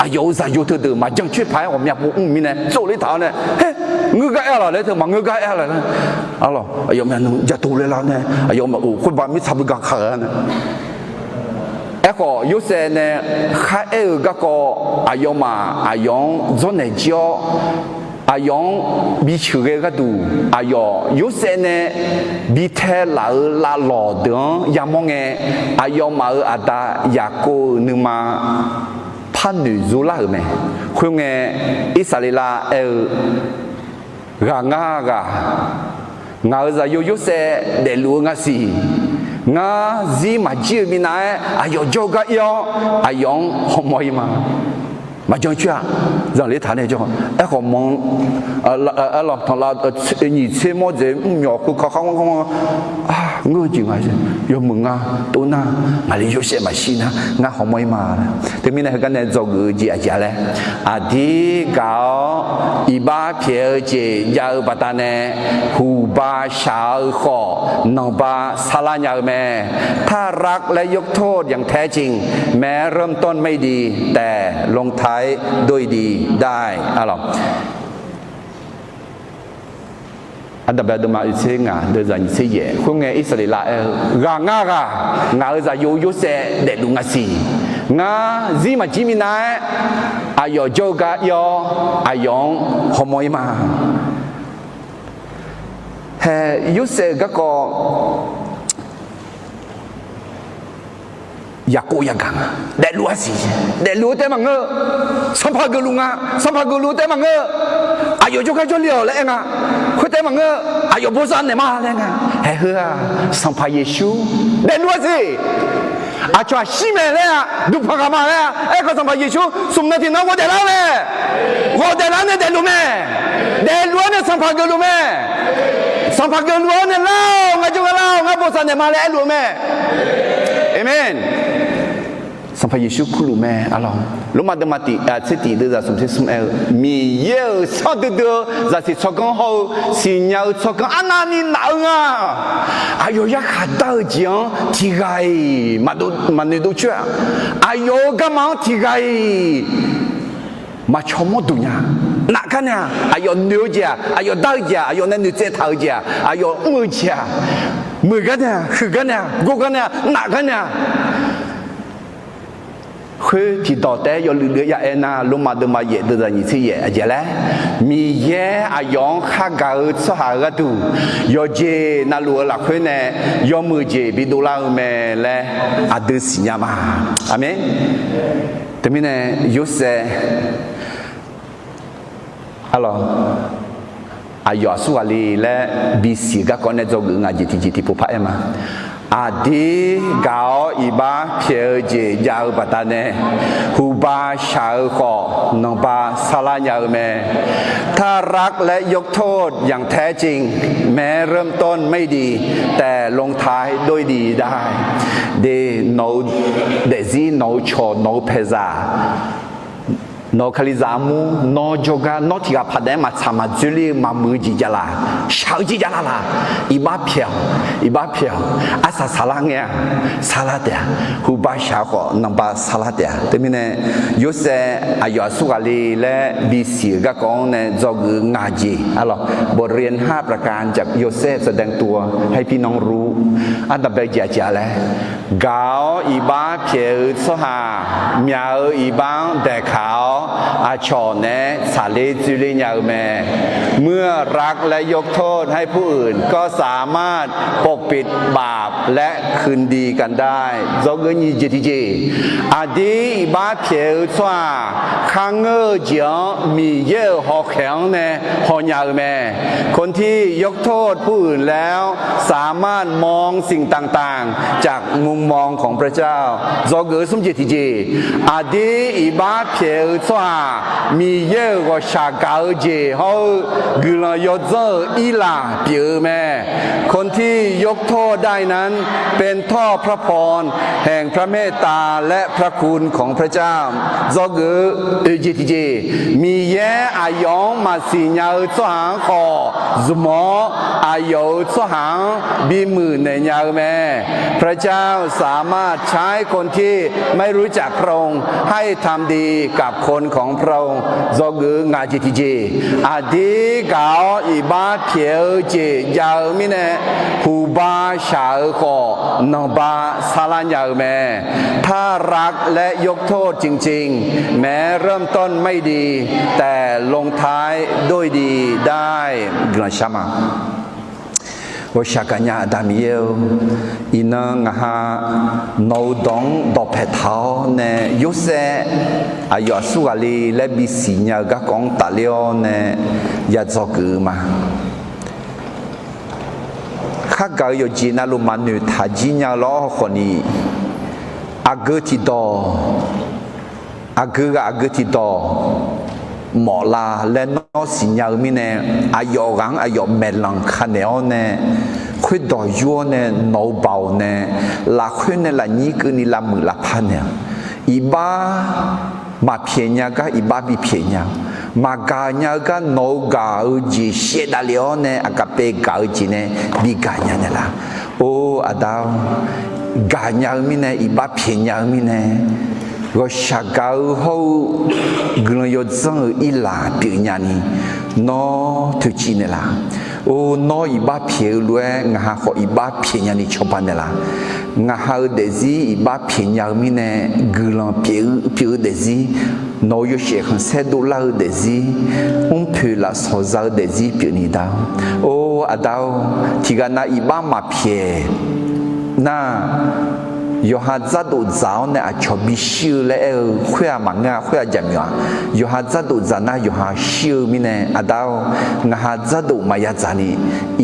Aqyawf-euq zaqyo teudeuq maqjan coer paq-aer ghawqmya pov mr mirnae tsovler taq-awr nae, Her, ngeur gar aer-a laq laer teu maqngeur gar aer-a laq laer. Arlawq, aqyawfmaf nuijan tov ler lar nae aqyawfmaf-euq khoerba mirtsaq beugar kaq-eu-a nae. Aerkhawf, Yorsaev nae kharaer-eu garkawv aqyawfmaf aqyawf-anr dzawrnaeq jir-awr, aqyawf-anr bi sheuqghae gharduq, aqyawf Yorsaev nae bi tae laf-euq lavlawq deuq-anr yamawr ngae, aqyawfmaf-euq aqda Yaqkov-euq nuima par noeq zor lar-euq mae. Khoerngae, Irsaqleqlav aer-eu, Ghaq ngar ghaq, ngaq-euq zaqyo Yorsaev daefluf-eu nga siq. Ngar zir maqjir-eu minav-aer aqyawf jawr-eu gar ir-awr, aqyawf-anr hawmawr ir ma. Maqjan coer-a. Zanqler taq nae jawr. Aerkhawf manq, arlawq tanqlav nyiq tser mawr dzaeq mr myawq keuv kawv khar ngar, ngeur-eu jeq nga, yawmuiq nga, tov nar, ngaqli Yorsaev maqshir nar, ngar hawmawr ir ma. Teumirnae heugar nae dzawgeuf-eu jeq aqjeq-a laer, aqdir gaq-awr iqbax pyaeq-eu jeq jav-eu baqdanae, huqba shaq-eu khawf nanqba sarlar nya-eu mae. ถ้ารักและยกโทษอย่างแท้จริง แม้เริ่มต้นไม่ดี แต่ลงท้ายด้วยดีได้ arlawq. Aqdaq bae deuvma oeq tser ngaq deuq zaq nyiq tser yaeq. Khoerngae, Irsaqleqlav aer-eu, Ghaq ngar ghaq, ngaq-euq zaqyo Yorsaev daefluf nga siq. Ngar zir maqjir minav-aer aqyawf jawr-eu gar ir-awr, aqyawf-anr hawmawr ir ma. Hae, Yorsaev-euq garkawv yaqkov yagaq nga. Daefluf-a siq. Daefluf-eu taef maqngeur. Sanqpaq geufluf nga. Sanqpaq geufluf-eu taef maqngeur. Aqyawf jawrgar jawrle-awq laer aer nga. Khoertaef maqngeur. Aqyawf bosav naeq ma laer nga. Haeq heu-aq, Sanqpaq Yeqsur daefluf-a siq. Aqcawq-aq shir mae laer-a, duqpanq ghaq ma laer-a. Aerkhawf Sanqpaq Yeqsur smq nan tiqnan ghofdaef lar-eu mae. Ghofdaef lar nae daefluf mae. Daefluf-awr nae Sanqpaq geufluf mae. Sanqpaq geufluf-awr nae lar-awq, ngar jawrgar lar-awq, ngar bosav naeq ma laer aerluf-eu mae. Aqmeq. Sanqpaq Yeqsur kurluf mae, arlawq. Lormav deuvma tiq, tser tiq deuv zaq smq tser smr aer-eu, Miqyaer-euq sar duidui-eu zaqsiq tsawrganr hawr-eu siqnya-eu tsawrganr arnavni naf-eu nga. Aqyawf yarkhaq dar-eu jeq-anr tiqghaq-iq maqnoeq dov coer-aq, aqyawf-euq garma-anr tiqghaq-iq maqcawq mawr duq nya. Naf gar nae-aq, aqyawf noeq-eu jeq-aq, aqyawf dar-eu jeq-aq, aqyawf nae noeqtsaev taq-eu jeq-aq, aqyawf mr-eu jeq-aq, muiq gar nae-aq, huiq gar nae-aq, gor gar nae-aq, naf gar nae-aq, khoer tiqdawq taef-aer yawluiv luiv-aer ya aer nar, Lormav deuvma yaef deuv zaq nyiq tser yaef aqjeq laer, Miqyaer aqyawf-anr khargaq-eu tsawrhaq-eu gharduq yawqjeq navluf-eu lafkhoer nae yawmuiq jeq bidov lar-eu mae laer aqdui siqnya ma. Aqmeq. Teumirnae Yorsaev arlawq, aqyawf aqsur ghaq le laer bisiq-eu garkawv nae dzawgeuf ngaq jeq tiqjeq tiqpov par aer ma. Aqdir gaq-awr iqbax pyaeq-eu jeq jav-eu baqdanae, huqba shaq-eu khawf nanqba sarlar nya-eu mae. ถ้ารักและยกโทษอย่างแท้จริง แม้เริ่มต้นไม่ดี แต่ลงท้ายด้วยดีได้ De, nawq-eu daefzir, nawq-eu cawq, nawq-eu paeqzaq, nawq-eu kalizaq armur, nawr jawrgar, nawr tiqghaq paqdaef-aer maqtsaq maqdzoerler-eu maqmuiq-eu jeq javlaf, shaq-eu jeq javlaf laf, iqbax pyaeq-awq, iqbax pyaeq-awq, arsaq saqlar ngae-a, sarlar taef-a, huqba shaq-eu khawf nanqba sarlar taef-a. Teumirnae Yorsaev aqyawf aqsur ghaq le laer bisiq-eu garkawv-anr nae dzawgeuf-eu ngaq jeq arlawq, บทเรียนห้าประการจากโยเซฟ แสดงตัวให้พี่น้องรู้ Ardanqbae jeq aqjeq-a laer, gaq-awr iqbax pyaeq-eu tsawrhaq myaq-eu iqbax-anr daeqkaq-awr aqcawq naeq-aer tsaqler dzoerler nya-eu mae. เมื่อรักและยกโทษให้ผู้อื่น ก็สามารถปกปิดบาปและคืนดีกันได้ Dzawgeuf nyiq jeq tiqjeq, aqdir iqbax pyaeq-eu tsawrhaq kharngeur-eu jeq-anr Miqyaer-euq hawkhaeq-anr nae hawnya-eu mae. คนที่ยกโทษผู้อื่นแล้ว สามารถมองสิ่งต่างๆ จากมุมมองของพระเจ้า Dzawgeuf smr jeq tiqjeq, aqdir iqbax pyaeq-eu tsawrhaq Miqyaer-euq ghawqshaq gaq-eu jeq hawr-eu guiqlanq yawdzanr-euq irlaf pyeuf-eu mae. คนที่ยกโทษได้นั้น เป็นท่อพระพรแห่งพระเมตตาและพระคุณของพระเจ้า Dzawgeuf oeq jeq tiqjeq, Miqyaer aqyawf-anr maqsiq nya-eu tsawrhaq-anr khawf zmq-awr, aqyawf-euq tsawrhaq-anr bimuiq naeq nya-eu mae. พระเจ้าสามารถใช้คนที่ไม่รู้จักพระองค์ ให้ทำดีกับคนของพระองค์ Dzawgeuf ngaq jeq tiqjeq, aqdir gaq-awr iqbax pyaeq-eu jeq jav-eu mirnae, huqba shaq-eu khawf nanqba sarlar nya-eu mae. ถ้ารักและยกโทษจริงๆ แม้เริ่มต้นไม่ดี แต่ลงท้ายด้วยดีได้ Guiqlanq shar ma. Ghawqshaq gaqnya Aqda Miqyaer-or, iqnan ngaq ha nawq-eu dawq-anr dawqpaeq taq-awr nae Yorsaev aqyawf aqsur ghaq le laer bisiq nya-eu garkawv-anr tafler-awr nae ya dzawgeuf-eu ma. Khargaq-eu yawqjeq navluf maqnoeq taq jir nya-eu lawr khawfni, aqgeu tiqdawq, aqgeu ghaq aqgeu tiqdawq mawf la laer nawr siqnya-eu mirnae, aqyawf ghaq-anr aqyawf maeqlanq ka naeq-awr nae, khoerdawq yur-awr nae nawq-eu baoq nae lafkhoer nae lafnyir keuvni lavmuiq lavpar naeq-awq. Iqbax maqpyaeq nya gar iqbax bipyaeq nya-awq. Maqgaq nya-eu gar nawq-eu gaq-eu jeq shaevdav lef-awr nae aqgaqpae gaq-eu jeq nae bigaq nya naeqlaf. Or Aqda-or, gaq nya-eu mirnae iqbax pyaeq nya-eu mirnae, ghawqshaq gaq-eu hawr-eu guiqlanq yawdzanr-eu irlaf pyeuf nyani, nawr toeqciv naeqlaf. Or nawr iqbax pyaeq-eu lof-aer ngaq ha khawf iqbax pyaeq nyani cawba naeqlaf. Ngaq ha-eu daefzir iqbax pyaeq nya-eu mirnae guiqlanq pyeuf-eu daefzir, nawq-euq yawshaef khanqsaer dovlar-eu daefzir, mrpoeq lafsawq za-eu daefzir pyeufni da-or. Or Aqda-or, tiqghaq nav iqbax maqpyaeq nar, Yawqha dzardof dzaq-awr nae aqcawq bishir-eu laer aer-eu khoer-aq maqngeur-a, khoer-aq jaqmyawf-a. Yawqha dzardof dzaq nar yawqha shir-eu mirnae, Aqda-or, ngaqha dzardof maqya dzaq ni,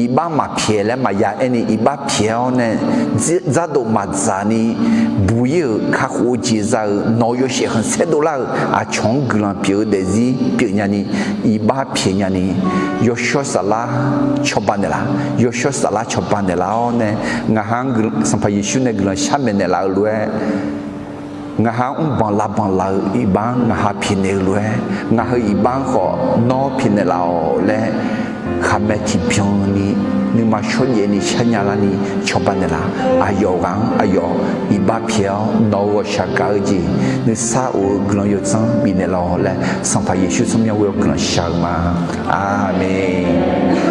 iqbax maqpyaeq laer maqya aer ni, iqbax pyaeq-awr nae, dzardof maqdzaq ni, buq-ir-euq kakhof-eu jeq za-euq nawq-eu yawshaef khanqsaer dovlar-euq aqcawq-anr guiqlanq pyeuf-eu daefzir pyeuf nyani, iqbax pyaeq nyani, yawshawr saflar cawba naeqlaf, yawshawr saflar cawba naeqlaf-awr nae, ngaqha-anr Sanqpaq Yeqsur nae guiqlanq sharmaeq naeqlaf-eu lof-aer, ngaqha-anr mrbanq lavbanq laf-eu iqbax-anr ngaqha pyaeqnaeq-eu lof-aer, ngaq heu iqbax-anr khawf nawr pyaeqnaeq laf-awq laer, khaqmae tiqbyan ni, nuima shawrjaev ni sharnya larni cawba naeqlaf. Aqyawf ghaq-anr aqyawf iqbax pyaeq-awr nawq-eu ghawqshaq gaq-eu jeq nuisar of-eu guiqlanq yawdzanr bifnaeq laf-awq laer, Sanqpaq Yeqsur tsawrmyanr ghoe-awr guiqlanq shaq-eu ma. Aqmeq.